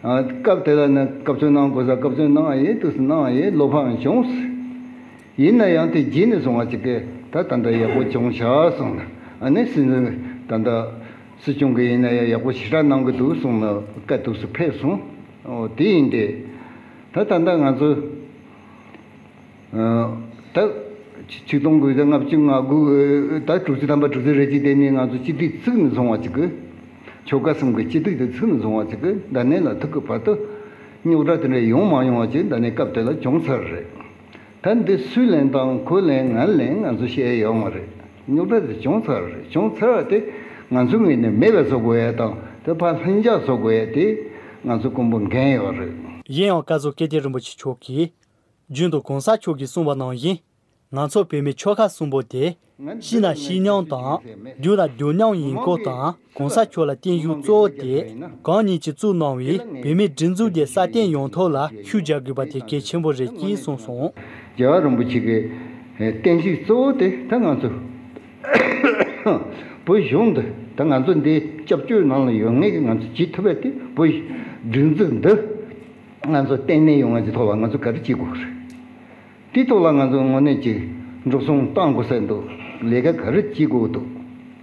སྐབས་དེ་ལ་ནི་སྐབས་བཅོལ་གནང་དགོས་ས་སྐབས་བཅོལ་གནང་ཡིན་དུས་སུ་གནང་ཡིན་བློ་ཕམ་བྱུང་། ཡིན་ན་ཡང་དེ་རྗེས་ནས་སོང་བ་ཅིག་གིས་ད་ད་ལྟ་ཡག་པོ་བྱུང་ཤག་སོང་ན་ཨ་ནི་སྲིད་འཛིན་ད་ལྟ། སྲིད་སྐྱོང་གིས་ཡིན་ན་ཡང་ཡག་པོ་ཞེ་དྲག་གནང་གི་འདུག་གསུངས་ནས་སྐད་ཐུགས་སུ་ཕེབས་སོང་། ཨོ་དེ་ཡིན་ཏེ། ད་ད་ལྟ་ང་ཚོ་ཨ་ད་ཆིག་སྟོང་དགུ་བརྒྱ་ལྔ་བཅུ་ང་དགུ་ད་དྲུག་ཅུ་ཐམ་པ་དྲུག་ཅུ་རེ་གཅིག་དེ་ནས་ང་ཚོ་སྤྱི་འཐུས་བཙུགས་ནས་བཟུང་བ་ཅིག་གི་ཆོལ་ཁ་གསུམ་གྱི་སྤྱི་འཐུས་དེ་བཙུགས་ནས་བཟུང་བ་ཅིག་གི་ད་ནས་ལ་ཐུག་གི་བར་དུ་རྙོག་དྲ་དེ་འདྲ་ཡོང་མ་ཡོང་བ་ཅིག་ད་ནས་སྐབས་དེ་ལ་བྱུང་ཚར་རེད། ད་འདི་སུས་ལན་དང་ཁོས་ལན་ང་ལན་ང་ཚོ་བཤད་ཡོད་མ་རེད། རྙོག་དྲ་དེ་བྱུང་ཚར་རེད། བྱུང་ཚར་བ་དེ་ང་ཚོའི་ངོས་ནས་མེད་པ་བཟོ་དགོས་ཡ་དང་དེ་ཕར་ལྷིང་འཇགས་བཟོ་དགོས་ཡ་དེ་ང་ཚོ་དཀོན་པོ་འགན་ཡོད་རེད། ཡིན་ཡང་བཀའ་ཟུར་ཀིརྟི་རིན་པོ་ཆེ་མཆོག་གིས་རྒྱུན་དུ་གོང་ས་མཆོག་གིས་གསུངས་པ་ནང་བཞིན། ང་ཚོ་བོད་མི་ཆོལ་ཁ་གསུམ་པོ་དེ་ཤི་ན་ཤི་མཉམ་དང་རྒྱུག་ན་རྒྱུག་མཉམ་ཡིན་སྐོར་དང་གོང་ས་མཆོག་ལ་བརྟན་བཞུགས་གཙོ་བོ་དེ་གང་ཉིད་ཀྱིས་བཙུགས་གནང་བའི་བོད་མིའི་སྒྲིག་འཛུགས་དེ་སྲ་བརྟན་ཡོང་ཐབས་ལ་ཤུགས་རྒྱག་དགོས་པ་དེ་གལ་ཆེན་པོ་རེད་ཅེས་གསུངས་སོང་། རྒྱལ་བ་རིན་པོ་ཆེ་གི་བརྟན་བཞུགས་གཙོ་བོ་དེ་ད་ང་ཚོ་བོད་གཞུང་འདི་ད་ང་ཚོ་འདི་སྐྱབས་བཅོལ་ནང་ལ་ཡོད་མཁན་གྱི་ང་ཚོ་བྱེད་ཐུབ་པ་དེ་བོད་སྒྲིག་འཛུགས་འདི་ང་ཚོ་བརྟན་གནས་ཡོང་བ་གྱི་ཐོག་ལ་ང་ཚོ་ག་རེ་བྱེད་དགོས་རེད། དེའི་ཐོག་ལ་ང་ཚོ་དངོས་གནས་ཀྱི་འགྲོ་སོང་བཏང་དགོས་ས་འདུག་ལས་ཀ་ག་རེ་བྱེད་དགོས་འདུག་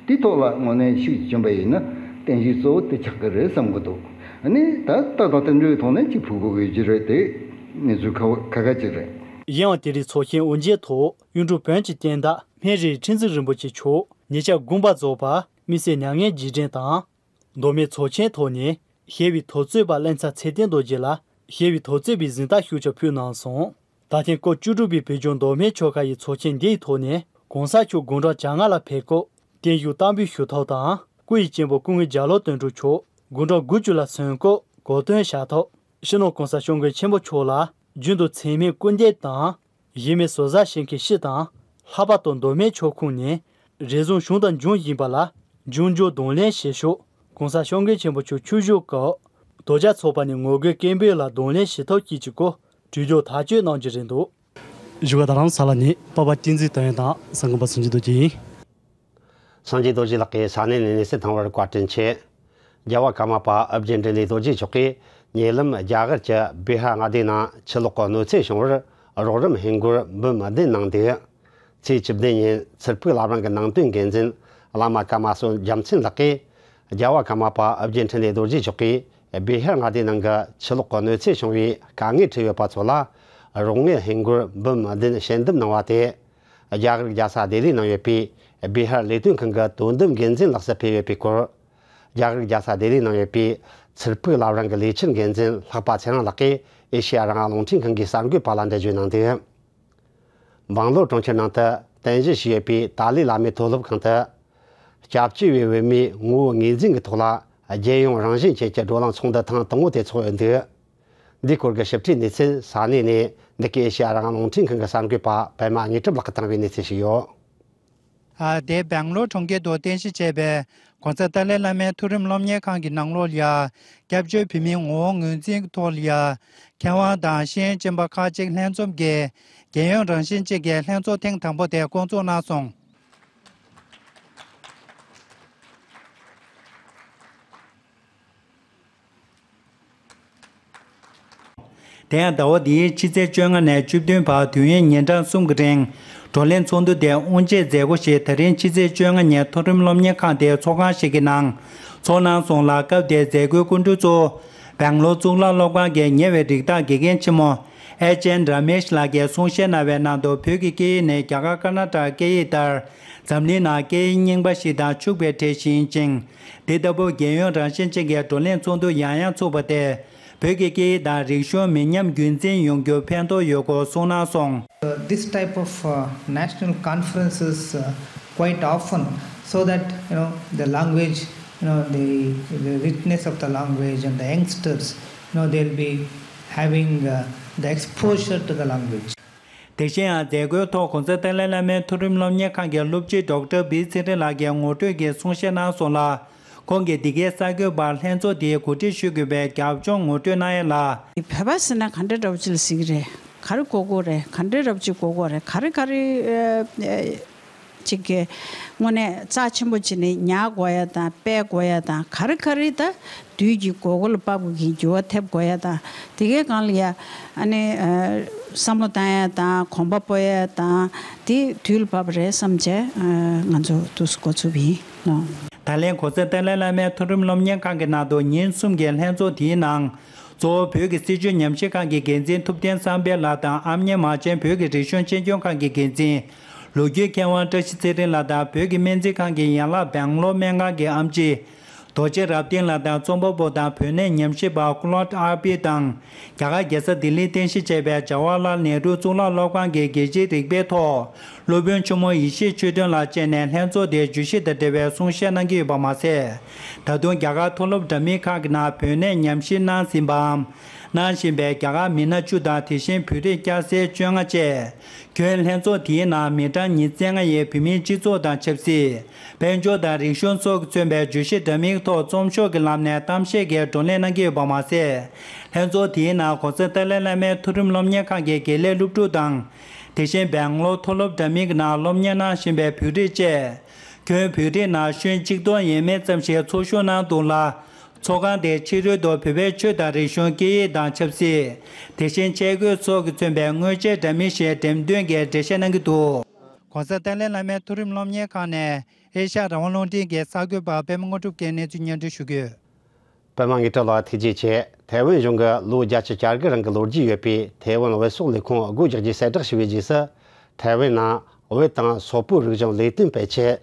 དེའི་ཐོག་ལ་དངོས་གནས་ཤུགས་བྱུང་པ་ཡིན་ན་བརྟན་བཞུགས་གཙོ་བོ་དེ་ཆགས་ཀྱི་རེད་བསམ་གྱི་འདུག་ཨ་ནི་ད་ལྟ་དང་དེ་འདྲའི་ཐོག་ནས་ཅིག་ཕུལ་དགོས་ཀྱི་རེད་དེ་གནས་ཚུལ་ཁ་ཁ་ཁ་ཅིག་རེད། ཡིན་ཡང་དེ་རིང་ཚོགས་ཆེན་དབུ་འབྱེད་ཐོག་གཡུང་དྲུང་བོན་གྱི་བསྟན་བདག་སྨན་རི་ཁྲི་འཛིན་རིན་པོ་ཆེ་མཆོག་ཉེ་ཆར་དགོངས་པ་རྫོགས་པ་དམིགས་བསལ་མྱ་ངན་རྗེས་དྲན་དང་། མདོ་སྨད་ཚོགས་ཆེན་ཐོག་ནས་ཞི་བའི་འཐབ་རྩོད་པ་བློ་བཟང་ཚེ་བརྟན་རྡོ་རྗེ་ལ་ཞི་བའི་འཐབ་རྩོད་པའི་གཟེངས་རྟགས་ཤུགས་ཆེ་ཕུལ་གནང་སོང་། ད་ཐེངས་སྐབས་བཅུ་དྲུག་པའི་བོད་ལྗོངས་མདོ་སྨད་ཆོལ་ཁ་ཡི་ཚོགས་ཆེན་འདིའི་ཐོག་ནས་གོང་ས་མཆོག་དགུང་གྲངས་བཅོ་ལྔ་ལ་ཕེབས་སྐབས་བརྟན་བཞུགས་བསྟར་འབུལ་ཞུ་ཐབས་དང་། སྐུ་ཡི་གཅེན་པོ་སྐུ་ངོ་རྒྱ་ལོ་དོན་གྲུབ་མཆོག་དགུང་གྲངས་དགུ་བཅུ་ལ་སོན་སྐབས་གོ་སྟོན་བྱ་ཐབས། སྤྱི་ནོར་གོང་ས་སྐྱབས་མགོན་ཆེན་པོ་མཆོག་ལ་རྒྱུན་དུ་མཚན་སྨད་སྐུ་འདེབས་དང་། གཞི་མེད་ཟུར་ཟ་བྱེད་མཁན་སྤྱི་དང་། ལྷག་པར་དུ་མདོ་སྨད་ཆོལ་ཁོངས་ནས་རེ་ཟུང་བྱུང་དང་འབྱུང་བཞིན་པ་ལ་འབྱུང་འགྱུར་གདོང་ལེན་བྱེད་ཤོག་གོང་ས་སྐྱབས་མགོན་ཆེན་པོ་མཆོག་ཆིབས་བཞུགས་སྐབས་རྡོ་རྒྱ་ཚོགས་པ་ནས་ངོ་རྒོལ་སྐད་འབོད་ལ་གདོང་ལེན་བྱེད་ཐབས་བཅས་ཀྱི་སྐོར་གྲོས་བསྡུར་ཐག་གཅོད་གནང་རྒྱུ་རེད་འདུག་བཞུགས་སྒར་རྡ་རམ་ས་ལ་ནས་པ་པ་བསྟན་འཛིན་དོན་དང་གསར་འགོད་པ་སངས་རྒྱས་རྡོ་རྗེ་ཡིན། སངས་རྒྱས་རྡོ་རྗེ་ལགས་ཀྱིས་ས་གནས་ནས་གནས་ཚུལ་བཏང་བར་བཀའ་དྲིན་ཆེ། རྒྱལ་བ་ཀརྨ་པ་ཨོ་རྒྱན་འཕྲིན་ལས་རྡོ་རྗེ་མཆོག་གིས་ཉེ་ལམ་རྒྱ་གར་གྱི་བི་ཧར་མངའ་སྡེ་ནང་ཆུ་ལོག་གི་གནོད་འཚེ་བྱུང་བར་རོགས་རམ་ཧིན་སྒོར་འབུམ་བདུན་གནང་འདུག་ཚེས་བཅུ་བདུན་ཉིན་ཚུར་ཕུག་བླ་བྲང་གི་ནང་དོན་འགན་འཛིན་བླ་མ་ཀརྨ་བསོད་རྒྱལ་མཚན་ལགས་ཀྱིས་རྒྱལ་བ་ཀརྨ་པ་ཨོ་རྒྱན་འཕྲིན་ལས་རྡོ་རྗེ་མཆོག་གིས་བི་ཧར་མངའ་སྡེ་ནང་གི་ཆུ་ལོག་གི་གནོད་འཚེ་བྱུང་བའི་དཀའ་ངལ་འཕྲད་ཡོད་པ་ཚོ་ལ་རོགས་དངུལ་ཧིན་སྒོར་འབུམ་བདུན་ཞལ་འདེབས་གནང་བ་དེ། རྒྱ་གར་རྒྱལ་ས་ལྡི་ལི་ནང་ཡོད་པའི་བི་ཧར་ལས་དོན་ཁང་གི་དོ་དམ་འགན་འཛིན་ལགས་སུ་ཕེབས་ཡོད་པའི་སྐོར། རྒྱ་གར་རྒྱལ་ས་ལྡི་ལི་ནང་ཡོད་པའི་ ཚུར་ཕུག་བླ་བྲང་གི་ལས་འཆར་འགན་འཛིན་ལྷག་པ་ཚེ་རིང་ལགས་ཀྱིས་ཨེ་ཤེ་ཡ་རང་དབང་རླུང་འཕྲིན་ཁང་གི་གསར་འགོད་པ་ལ་འགྲེལ་བརྗོད་གནང་འདུག། སྦང་ལོར་གྲོང་ཁྱེར་ནང་དུ་རྟེན་གཞི་བྱས་ཡོད་པའི་ཏཱ་ལའི་བླ་མའི་མཐོ་སློབ་ཁང་དུ། སྐྱབས་བཅོལ་བའི་བོད་མིའི་ངོ་བོ་ངོས་འཛིན་གྱི་ཐོག་ལ་རྒྱལ་ཡོངས་རང་བཞིན་ཅན་གྱི་བགྲོ་གླེང་ཚོགས་འདུ་ཐེངས་དང་པོ་དེ་ཚོགས་ཡོད་འདུག། འདིའི་སྐོར་གྱི་ཞིབ་ཕྲའི་གནས་ཚུལ་ས་གནས་ནས་འདི་གའི་ཨེ་ཤེ་ཡ་རང་དབང་རླུང་འཕྲིན་ཁང་གི་གསར་འགོད་པ་པད་མ་དངོས་གྲུབ་ལགས་ཀྱིས་བཏང་བའི་གནས་ཚུལ་ཞིག་ཡོད། ཨ། དེ་སྦང་ལོར་གྲོང་ཁྱེར་དུ་རྟེན་གཞི་བྱས་པའི་༸གོང་ས་ཏཱ་ལའི་བླ་མའི་མཐོ་རིམ་སློབ་གཉེར་ཁང་གི་ནང་ལོགས་ལ་སྐྱབས་བཅོལ་བོད་མིའི་ངོ་བོ་ངོས་འཛིན་གྱི་ཐོག་ལ་མཁས་དབང་དང་ཤེས་ཡོན་ཅན་པ་ཁག་ཅིག་ལྷན་འཛོམས་ཀྱིས་རྒྱལ་ཡོངས་རང་བཞིན་ཅན་གྱི་ལྷན་ཚོགས་ཐེངས་དང་པོ་དེ་བསྐོང་ཚོགས་གནང་སོང་། དེ་ཡང་ཟླ་བ་འདིའི་ཕྱི་ཚེས་བཅོ་ལྔ་ནས་བཅུ་བདུན་བར་དུས་ཡུན་ཉིན་གྲངས་གསུམ་གྱི་རིང་བགྲོ་གླེང་ཚོགས་འདུ་དེ་དབུ་འབྱེད་མཛད་སྒོ་ཞིག་ད་རིང་ཕྱི་ཚེས་བཅོ་ལྔ་ཉིན་མཐོ་རིམ་སློབ་གཉེར་ཁང་དེའི་ཚོགས་ཁང་ཞིག་གི་ནང་ཚོགས་གནང་སོང་ལ། སྐབས་དེར་མཛད་སྒོའི་སྐུ་མགྲོན་གཙོ་བོ་སྦང་ལོར་གཙུག་ལག་སློབ་ཁང་གི་ཉེ་བའི་རིགས་བདག་དགེ་རྒན་ཆེན་མོ་ཨེ་ཅན་ར་མེཤ་ལགས་ཀྱིས་གསུང་བཤད་གནང་བའི་ནང་དུ། བོད་ཀྱི་སྐད་ཡིག་ནི་རྒྱ་གར་ཀར་ནཱ་ཊ་སྐད་ཡིག་ལྟར་འཛམ་གླིང་ནང་སྐད་ཡིག་རྙིང་པ་ཞིག་དང་ཕྱུག་པའི་གྲས་ཤིག་ཡིན་ཅིང་། འདི་ལྟ་བུ་རྒྱལ་ཡོངས་རང་བཞིན་ཅན་གྱི་བགྲོ་གླེང་ཚོགས་འདུ་ཡང་ཡང་ཚོགས་པ་དེས་བོད་ཀྱི་སྐད་ཡིག་དང་རིག་གཞུང་མི་ཉམས་རྒྱུན་འཛིན་ཡོང་རྒྱུར་ཕན་ཐོགས་ཡོད་སྐོར་གསུངས་གནང་སོང་། Uh, this type of uh, national conferences uh, quite often, so that you know the language, you know the, the richness of the language, and the youngsters, you know, they'll be having uh, the exposure to the language. དེ་བཞིན་ཡང་མཛད་སྒོའི་ཐོག་༸གོང་ས་ཏཱ་ལའི་བླ་མའི་མཐོ་རིམ་སློབ་གཉེར་ཁང་གི་སློབ་སྤྱི་ཌོག་ཊར་བི་ཚེ་རིང་ལགས་ཀྱིས་ངོ་སྤྲོད་ཀྱི་གསུང་བཤད་གནང་སོང་ལ། ཁོང་གིས་འདི་གའི་གསར་འགོད་པར་ལྷན་ཚོགས་འདིའི་གོ་སྒྲིག་ཞུ་དགོས་པའི་རྒྱབ་ལྗོངས་ངོ་སྤྲོད་གནང་ཡ་ལ། བོད་པ་ཟེར་ན་ག་འདྲ་འདྲ་པོ་ཅིག་ལ་ཟེར་གྱི་རེད། ག་རེ་གོ་དགོས་རེད། ག་འདྲ་འདྲ་པོ་ཅིག་གོ་དགོས་རེད། ག་རེ་ག་རེ་ཨ་ཨ་ཅིག་གི་དངོས་གནས་རྩ་ཆེན་པོ་བྱས་ནས་ཉར་དགོས་ཡ་དང་སྤེལ་དགོས་ཡ་དང་། ག་རེ་ག་རེ་ད་དུས་ཀྱི་དགོས་མཁོ་ལ་བབ་དགོས་ཀྱི་འགྱུར་བ་ཐེབས་དགོས་ཡ་དང་། དེ་གའི་སྒང་ལ་ཡ་ཨ་ནི་ཨ་བསམ་བློ་བཏང་ཡ་དང་གོམ་པ་སྤོ་ཡ་དང་དེ་དུས་ལ་བབ་པ་རེད་བསམ་བྱས་ཨ་ང་ཚོ་དུས་སུ་འགོ་ཚུགས་པ་ཡིན་ནོ། ད་ལན་༸གོང་ས་ཏཱ་ལའི་བླ་མའི་མཐོ་རིམ་སློབ་གཉེར་ཁང་གི་ནང་དུ་ཉིན་གསུམ་གྱི་ལྷན་ཚོགས་དེའི་ནང་། གཙོ་བོ་བོད་ཀྱི་སྲིད་བྱུས་ཉམས་ཞིབ་ཁང་གི་འགན་འཛིན་ཐུབ་བསྟན་བསམ་འཕེལ་ལགས་དང་། ཨམ་ཉེ་མ་ཆེན་བོད་ཀྱི་རིག་གཞུང་གཅེས་སྐྱོང་ཁང་གི་འགན་འཛིན་ལོ་རྒྱུས་མཁས་དབང་བཀྲ་ཤིས་ཚེ་རིང་ལགས་དང་། བོད་ཀྱི་སྨན་རྩིས་ཁང་གི་ཡན་ལག་སྦེང་ལོར་སྨན་ཁང་གི་ཨེམ་ཆི་རྡོ་རྗེ་རབ་བརྟན་ལགས་དང་། རྩོམ་པ་པོ་དང་བོད་གནས་ཉམས་ཞིབ་པ་ཀློད་ཨར་པི་དང་། རྒྱ་གར་རྒྱལ་ས་ལྡི་ལིར་རྟེན་གཞི་བྱས་པའི་ཇ་ཝར་ལཱལ་ནེ་རུ་གཙུག་ལག་སློབ་ཁང་གི་རྒྱལ་སྤྱིའི་རིག་པའི་ཐོག་སློབ་དཔོན་ཆེན་མོ་ཡེ་ཤེས་ཆོས་སྒྲོན་ལགས་བཅས་ནས་ལྷན་ཚོགས་དེའི་བརྗོད་གཞི་དང་འབྲེལ་བའི་གསུང་བཤད་གནང་གི་ཡོད་པ་མ་ཟད། ད་དུང་རྒྱ་གར་མཐོ་སློབ་འདྲ་མིན་ཁག་གི་ནང་བོད་གནས་ཉམས་ཞིབ་གནང་ཟིན་པའམ་གནང་བཞིན་པའི་རྒྱ་གར་མི་སྣ་བཅུ་དང་། དེ་བཞིན་བོད་རིགས་སྐྱ་སེར་བཅོ་ལྔ་བཅས། ཁྱོན་ལྷན་ཚོགས་དེའི་ནང་མི་གྲངས་ཉིས་བརྩེགས་ལྔ་ཡི་བོད་མིའི་སྤྱི་ཚོགས་དང་ཆབ་སྲིད། དཔལ་འབྱོར་དང་རིག་གཞུང་སོགས་ཀྱིས་མཚོན་པའི་བརྗོད་གཞི་འདྲ་མིན་ཐོག་རྩོམ་ཤོག་གི་ལམ་ནས་གཏམ་བཤད་ཀྱི་བགྲོ་གླེང་གནང་གི་ཡོད་པ་མ་ཟད། ལྷན་ཚོགས་དེའི་ནང་༸གོང་ས་ཏཱ་ལའི་བླ་མའི་མཐོ་རིམ་སློབ་གཉེར་ཁང་གི་དགེ་ལས་སློབ་ཕྲུག་དང་། དེ་བཞིན་སྦེང་ལོར་མཐོ་སློབ་འདྲ་མིན་གྱི་ནང་སློབ་གཉེར་གནང་བཞིན་པའི་བོད་རིགས་བཅས། ཁྱོན་བོད་རིགས་ནང་ཤོན་གཅིག་སྟོང་ཡས་མས་ཙམ་ཞིག་ཚོགས་ཞུགས་གནང་འདུག་ལ། ཚོགས་ཁང་དེ་ཕྱི་རོལ་དུ་བོད་པའི་ཆོས་དང་རིག་གཞུང་། སྐད་ཡིག་དང་ཆབ་སྲིད། དེ་བཞིན་ཆས་གོས་སོགས་ཀྱིས་མཚོན་པའི་དངོས་ཆས་འདྲ་མིན་ཞིག་འགྲེམས་སྟོན་གྱིས་འགྲེལ་བཤད་གནང་གི་འདུག། ༸གོང་ས་ཏཱ་ལའི་བླ་མའི་མཐོ་རིམ་སློབ་གཉེར་ཁང་ནས་ཨེ་ཤ་ཡ་རང་དབང་རླུང་འཕྲིན་གྱི་གསར་འགོད་པ་པད་མ་དངོས་གྲུབ་ཀྱིས་གནས་ཚུལ་སྙན་སྒྲོན་ཞུ་གི་ཡོད། པད་མ་དངོས་གྲུབ་ལགས་ཐུགས་རྗེ་ཆེ། ཐའེ་ཝན་གཞུང་གིས་ལོ་བརྒྱད་ཅུ་གྱ་དགུ་རིང་གི་ལོ་རྒྱུས་ཡོད་པའི་ཐའེ་ཝན་བོད་སོག་ལས་ཁུངས་སྒོ་རྒྱག་རྒྱུའི་གསལ་བསྒྲགས་ཞུས་པའི་རྗེས་སུ། ཐའེ་ཝན་ནང་བོད་དང་སོག་པོའི་རིག་གཞུང་ལས་དོན་སྤེལ་ཆེད།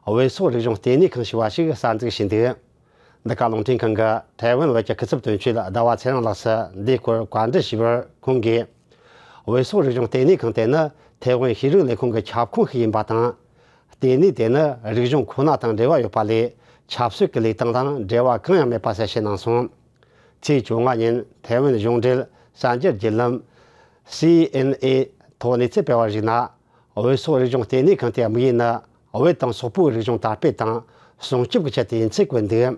བོད་སོག་རིག་གཞུང་ལྟེ་གནས་ཁང་ཞེས་པ་ཞིག་གསར་འཛུགས་བྱས་འདུག། འདི་ག་རླུང་འཕྲིན་ཁང་གི་ཐའེ་ཝན་བོད་ཀྱི་སྐུ་ཚབ་དོན་གཅོད་ཟླ་བ་ཚེ་རིང་ལགས་སུ་འདིའི་སྐོར་བཀའ་འདྲི་ཞུས་པར། ཁོང་གིས། བོད་སོག་རིག་གཞུང་ལྟེ་གནས་ཁང་དེ་ནི་ཐའེ་ཝན་ཤེས་རིག་ལས་ཁུངས་ཀྱི་ཁྱབ་ཁོངས་ཤིག་ཡིན་པ་དང་། ལྟེ་གནས་དེ་ནི་རིག་གཞུང་ཁོ་ན་དང་འབྲེལ་བ་ཡོད་པ་ལས། ཆབ་སྲིད་ཀྱི་ལས་སྟངས་དང་འབྲེལ་བ་གང་ཡང་མེད་པ་གསལ་བཤད་གནང་སོང་། ཚེས་བཅོ་ལྔ་ཉིན་ཐའེ་ཝན་གཞུང་འབྲེལ་གསར་འགྱུར་བརྒྱུད་ལམ། སི་ཨེན་ཨེ་ཐོག་གནས་ཚུལ་སྤེལ་བར་གཞིགས་ན། བོད་སོག་རིག་གཞུང་ལྟེ་གནས་ཁང་དེའི་དམིགས་ཡུལ་ནི། བོད་དང་སོག་པོའི་རིག་གཞུང་དར་སྤེལ་དང་སྲུང་སྐྱོབ་ཀྱི་ཆེད་དུ་ཡིན་ཚུལ་བཀོད་འདུག།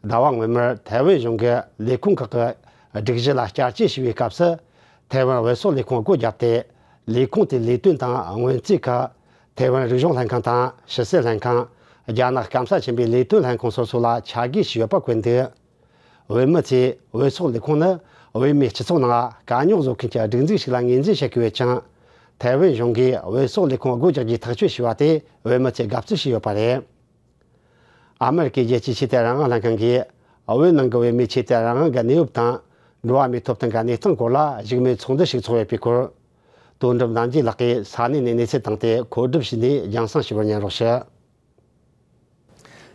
ཟླ་བ་སྔོན་མར་ཐའེ་ཝན་གཞུང་གི་ལས་ཁུངས་ཁག་གི་སྒྲིག་གཞི་ལ་བསྐྱར་བཅོས་ཞུས་པའི་སྐབས་སུ། ཐའེ་ཝན་བོད་སོག་ལས་ཁུངས་སྒོ་བརྒྱབ་སྟེ། ལས་ཁུངས་དེའི་ལས་དོན་དང་སྔོན་རྩིས་ཁག་ཐའེ་ཝན་རིག་གཞུང་ལྷན་ཁང་དང་ཕྱི་སྲིད་ལྷན་ཁང་། རྒྱ་ནག་སྐམ་ས་ཆེན་པོའི་ལས་དོན་ལྷན་ཁང་སོ་སོ་ལ་ཆ་བགོས་བྱས་ཡོད་པ་བཀོད་འདུག། བོད་མི་ཚོས་བོད་སོག་ལས་ཁུངས་ནི་བོད་མིའི་སྤྱི་ཚོགས་ནང་དཀའ་རྙོག་བཟོ་མཁན་གྱི་སྒྲིག་འཛུགས་ཤིག་ལ་ངོས་འཛིན་བྱེད་ཀྱི་ཡོད་ཅིང་། ཐའེ་ཝན་གཞུང་གིས་བོད་སོག་ལས་ཁུངས་སྒོ་རྒྱག་རྒྱུའི་ཐག་གཅོད་བྱས་པ་དེ་བོད་མི་ཚོས་དགའ་བསུ་བྱས་ཡོད་པ་རེད། ཨ་མེ་རི་ཀའི་རྒྱལ་སྤྱིའི་ཆོས་དད་རང་དབང་ལྷན་ཁང་གིས་བོད་ནང་གི་བོད་མིའི་ཆོས་དད་རང་དབང་གི་གནས་བབ་དང་། འགྲོ་བ་མིའི་ཐོབ་ཐང་གི་གནས་སྟངས་སྐོར་ལ་བཞུགས་མོལ་ཚོགས་འདུ་ཞིག་ཚོགས་ཡོད་པའི་སྐོར། དོན་གྲུབ་རྣམ་རྒྱལ་ལགས་ཀྱིས་ས་གནས་ནས་གནས་ཚུལ་བཏང་སྟེ་མཁོ་སྒྲུབ་བྱས་ནས་རྒྱང་སྲིང་ཞུ་བར་ཉན་རོགས་ཞུ།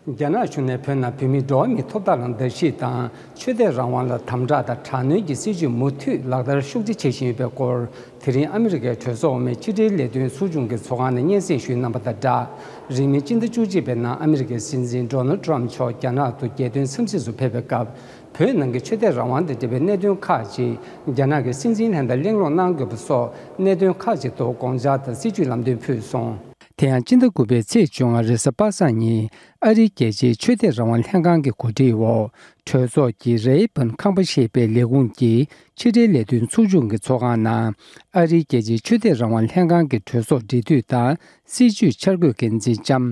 རྒྱ་ནག་གཞུང་ནས་བོད་ནང་བོད་མིའི་འགྲོ་བ་མིའི་ཐོབ་ཐང་ལ་བརྡབ་གསིག་དང་ཆོས་དད་རང་དབང་ལ་དམ་དྲག་དང་དྲག་གནོན་གྱི་སྲིད་བྱུས་མུ་མཐུད་ལག་བསྟར་ཤུགས་ཆེ་བྱེད་བཞིན་ཡོད་པའི་སྐོར། དེ་རིང་ཨ་མི་རི་ཀའི་གྲོས་ཚོགས་འོག་མའི་ཕྱི་དྲིལ་ལས་དོན་ཚོགས་ཆུང་གི་ཚོགས་ཁང་ནས་སྙན་སེང་ཞུས་གནང་བ་དང་སྦྲགས། རིང་མིན་སྤྱི་ཟླ་བཅུ་གཅིག་པའི་ནང་ཨ་མི་རི་ཀའི་སྲིད་འཛིན་ཌོ་ནལ་ཌི་ཊརམ་མཆོག་རྒྱ་ནག་ཏུ་རྒྱལ་དོན་འཚམས་གཟིགས་སུ་ཕེབས་པའི་སྐབས། བོད་ནང་གི་ཆོས་དད་རང་དབང་དང་འབྲེལ་བའི་གནད་དོན་ཁག་ཅིག་རྒྱ་ནག་གི་སྲིད་འཛིན་ལྷན་དང་གླེང་སློང་གནང་དགོས་པ་སོགས་གནད་དོན་ཁག་ཅིག་ཐོག་དགོངས་འཆར་དང་སྲིད་བྱུས་ལམ་སྟོན་ཕུལ་སོང་། དེ་ཡང་སྤྱི་ཟླ་དགུ་པའི་ཚེས་བཅོ་ལྔ་རེས་གཟའ་པ་སངས་ཉིན་ཨ་རིའི་རྒྱལ་སྤྱིའི་ཆོས་དད་རང་དབང་ལྷན་ཁང་གི་གོ་སྒྲིག་འོག་གྲོས་ཚོགས་ཀྱི་རེ་ཡི་བན་ཁང་པ་ཞེས་པའི་ལས་ཁུངས་ཀྱི་ཕྱི་དྲིལ་ལས་དོན་ཚོགས་ཆུང་གི་ཚོགས་ཁང་ནང་ཨ་རིའི་རྒྱལ་སྤྱིའི་ཆོས་དད་རང་དབང་ལྷན་ཁང་གི་གྲོས་ཚོགས་འབྲེལ་མཐུད་དང་སྲིད་བྱུས་འཆར་འགོད་འགན་འཛིན་ལྕམ་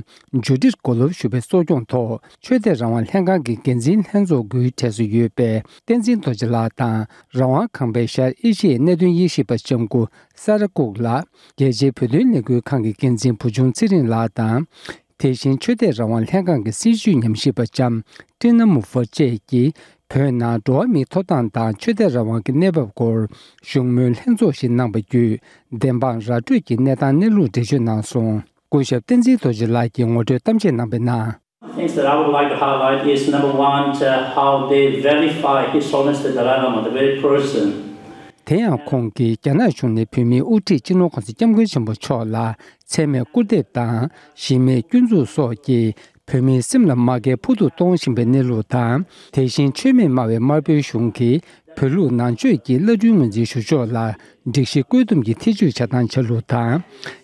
ཇུ་ཌིད་གོ་ལོབ་ཞུ་བའི་གཙོ་སྐྱོང་ཐོག་ཆོས་དད་རང་དབང་ལྷན་ཁང་གི་འགན་འཛིན་ལྷན་ཚོགས་དགུའི་གྲས་སུ་ཡོད་པའི་བསྟན་འཛིན་རྡོ་རྗེ་ལགས་དང་། རང་དབང་ཁང་པའི་ཤར་ཨེ་ཤི་ཡའི་གནད་དོན་དབྱེ་ཞིབ་པ་ལྕམ་སྐུ་ས་ར་ཀུག་ལགས། རྒྱལ་སྤྱིའི་བོད་དོན་ལས་འགུལ་ཁང་གི་འགན་འཛིན་བུ་ཆུང་ཚེ་རིང་ལགས་དང་། དེ་བཞིན་ཆོས་དད་རང་དབང་ལྷན་ཁང་གི་སྲིད་བྱུས་ཉམས་ཞིབ་པ་ལྕམ་ཀྲི་ན་མུ་ཧྥར་བཅས་ཀྱིས་བོད་ནང་འགྲོ་བ་མིའི་ཐོབ་ཐང་དང་ཆོས་དད་རང་དབང་གི་གནས་བབ་སྐོར་བཞུགས་མོལ་ལྷན་ཚོགས་ཤིག་གནང་བ་བརྒྱུད་བདེན་དཔང་ར་སྤྲོད་ཀྱི་གནས་སྟངས་གནས་ལུགས་འགྲེལ་བརྗོད་གནང་སོང་། སྐུ་ཞབས་བསྟན་འཛིན་རྡོ་རྗེ་ལགས་ཀྱིས་ངོ་སྤྲོད་གཏམ་བཤད་གནང་བའི་ནང་། Things that I would like to highlight is number one, to how they vilify His Holiness the Dalai Lama, the very person. དེ་ཡང་ཁོང་གིས་རྒྱ་ནག་གཞུང་ནས་བོད་མིའི་དབུ་ཁྲིད་སྤྱི་ནོར་གོང་ས་སྐྱབས་མགོན་ཆེན་པོ་མཆོག་ལ་མཚན་སྨད་སྐུར་འདེབས་དང་གཞི་མེད་སྐྱོན་འཛུགས་སོགས་ཀྱིས་བོད་མིའི་སེམས་ལ་དམག་རྒྱལ་ཕུ་ཐུག་གཏོང་བཞིན་པའི་གནས་ལུགས་དང་། དེ་བཞིན་མཆོད་མེ་སྨྲ་བའི་དམར་པོའི་གཞུང་གིས་བོད་ལུགས་ནང་ཆོས་ཀྱི་བླ་སྤྲུལ་ངོས་འཛིན་ཞུ་ཕྱོགས་ལ་སྒྲིག་གཞི་བཀོད་འདོམས་ཀྱི་ཐེ་བྱུས་བྱ་སྟངས་བྱ་ལུགས་དང་།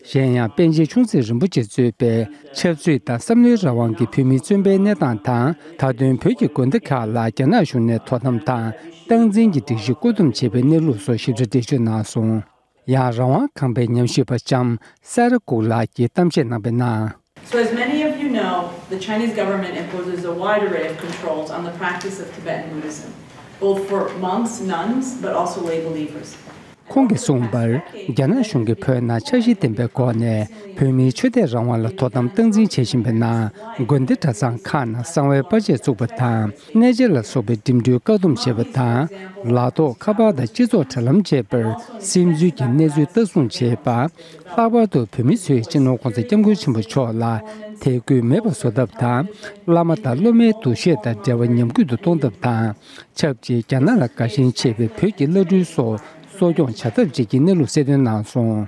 གཞན་ཡང་པཎ་ཆེན་ཆུང་སྲིད་རིན་པོ་ཆེ་གཙོས་པའི་ཆབ་སྲིད་དང་བསམ་བློའི་རང་དབང་གི་བོད་མིའི་བཙོན་པའི་གནས་སྟངས་དང་། མཐའ་དོན་བོད་ཀྱི་དགོན་སྡེ་ཁག་ལ་རྒྱ་ནག་གཞུང་ནས་དོ་དམ་དང་སྟངས་འཛིན་གྱི་སྒྲིག་གཞི་བཀོད་འདོམས་བྱེད་པའི་གནས་ལུགས་སོགས་ཞིབ་ཕྲ་འགྲེལ་བརྗོད་གནང་སོང་། ཡང་རང་དབང་ཁང་པའི་ཉམས་ཞིབ་པ་ལྕམ་ས་ར་ཀུག་ལགས་ཀྱིས་གཏམ་བཤད་གནང་བའི་ནང་། So as many of you know, the Chinese government imposes a wide array of controls on the practice of Tibetan Buddhism, both for monks, nuns, but also lay believers. ཁོང་གིས་གསུངས་པར། རྒྱ་ནག་གཞུང་གིས་བོད་ནང་འཆར་གཞི་ལྡན་པའི་སྒོ་ནས་བོད་མིའི་ཆོས་དད་རང་དབང་ལ་དོ་དམ་སྟངས་འཛིན་བྱེད་བཞིན་པའི་ནང་། དགོན་སྡེ་གྲྭ་ཚང་ཁག་ནང་གསང་བའི་པར་ཆས་བཙུགས་པ་དང་། གནས་མཇལ་ལ་སོགས་པའི་འགྲིམ་འགྲུལ་བཀག་སྡོམ་བྱེད་པ་དང་། ལག་ཐོགས་ཁ་པར་དང་སྤྱི་ཚོགས་དྲ་ལམ་བཅས་པར་སིམ་འཛུལ་གྱི་གནས་ཚུལ་ལྟ་སྲུང་བྱེད་པ། ལྷག་པར་དུ་བོད་མི་ཚོས་སྤྱི་ནོར་གོང་ས་སྐྱབས་མགོན་ཆེན་པོ་མཆོག་ལ་དད་གུས་མེད་པར་བཟོ་ཐབས་དང་། བླ་མ་དང་སློབ་མའི་འདུ་ཤེས་དང་འབྲེལ་བ་ཉམས་རྒུད་དུ་གཏོང་ཐབས་དང་། ཆབས་ཅིག་རྒྱ་ནག་ལ་དགའ་ཞེན་ཆེ་བའི་བོད་ཀྱི་བླ་སྤྲུལ་སོགས་གསོ་སྐྱོང་བྱ་ཐབས་བཅས་ཀྱི་གནས་ལུགས་གསལ་སྟོན་གནང་སོང་།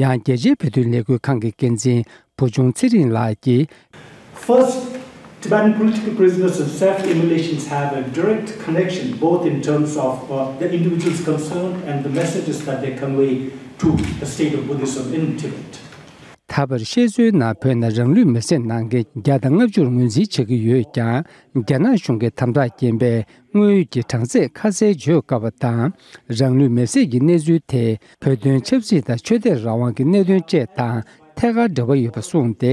ཡང་རྒྱལ་སྤྱིའི་བོད་དོན་ལས་འགུལ་ཁང་གི་འགན་འཛིན་བུ་ཆུང་ཚེ་རིང་ལགས་ཀྱིས། First, Tibetan political prisoners and self-immolations have a direct connection both in terms of uh, the individuals concerned and the messages that they convey to the state of Buddhism in Tibet. ད་བར་བཤད་སྲོལ་ནང་བོད་ནང་རང་ལུས་མེར་སྲེག་གནང་མཁན་བརྒྱ་དང་ལྔ་བཅུར་ངོས་འཛིན་བྱེད་ཀྱི་ཡོད་ཀྱང་། རྒྱ་ནག་གཞུང་གིས་དམ་དྲག་རྐྱེན་པས་དངོས་ཡོད་ཀྱི་གྲངས་ཚད་ཁ་གསལ་བརྗོད་དཀའ་བ་དང་། རང་ལུས་མེར་སྲེག་གི་གནས་ཚུལ་དེ་བོད་དོན་ཆབ་སྲིད་དང་ཆོས་དད་རང་དབང་གི་གནད་དོན་བཅས་དང་ཐད་ཀར་འབྲེལ་བ་ཡོད་པ་གསུངས་ཏེ།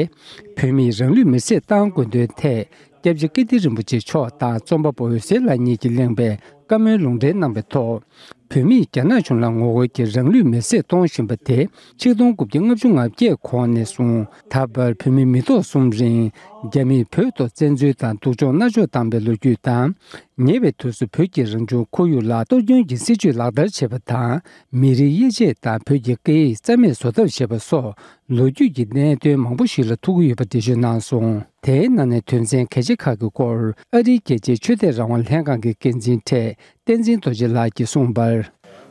བོད་མིས་རང་ལུས་མེར་སྲེག་བཏང་དགོས་དོན་ཐད་སྐྱབས་རྗེ་ཀིརྟི་རིན་པོ་ཆེ་མཆོག་དང་རྩོམ་པ་པོ་འོད་ཟེར་ལགས་གཉིས་ཀྱིས་གླེང་བའི་བཀའ་མོལ་ལུང་འདྲེན་གནང་བའི་ཐོག་བོད་མིས་རྒྱ་ནག་གཞུང་ལ་ངོ་རྒོལ་གྱིས་རང་ལུས་མེར་སྲེག་གཏོང་བཞིན་པ་དེ་ཆིག་སྟོང་དགུ་བརྒྱ་ལྔ་བཅུ་ང་བརྒྱད་གོང་ནས་བཟུང་ད་བར་བོད་མི་མི་ཐོག་གསུམ་རིང་རྒྱ་མིས་བོད་ཐོག་བཙན་འཛུལ་དང་སྡུག་སྦྱོང་མནར་གཅོད་བཏང་བའི་ལོ་རྒྱུས་དང་། ཉེ་བའི་དུས་སུ་བོད་ཀྱི་རང་བྱུང་ཁོར་ཡུག་ལ་གཏོར་སྐྱོན་གྱི་སྲིད་བྱུས་ལག་བསྟར་བྱེད་པ་དང་། མི་རིགས་དབྱེ་འབྱེད་དང་བོད་ཀྱི་སྐད་ཡིག་རྩ་མེད་བཟོ་ཐབས་བྱེད་པ་སོགས་ལོ་རྒྱུས་ཀྱི་གནད་དོན་མང་པོ་ཞིག་ལ་ཐུག་གི་ཡོད་པ་འགྲེལ་བརྗོད་གནང་སོང་། དེའི་ནང་ནས་དོན་ཚན་གལ་ཆེ་ཁག་གི་སྐོར་ཨ་རིའི་རྒྱལ་སྤྱིའི་ཆོས་དད་རང་དབང་ལྷན་ཁང་གི་འགན་འཛིན་འཕྲེད་བསྟན་འཛིན་རྡོ་རྗེ་ལགས་ཀྱིས་གསུངས་པར།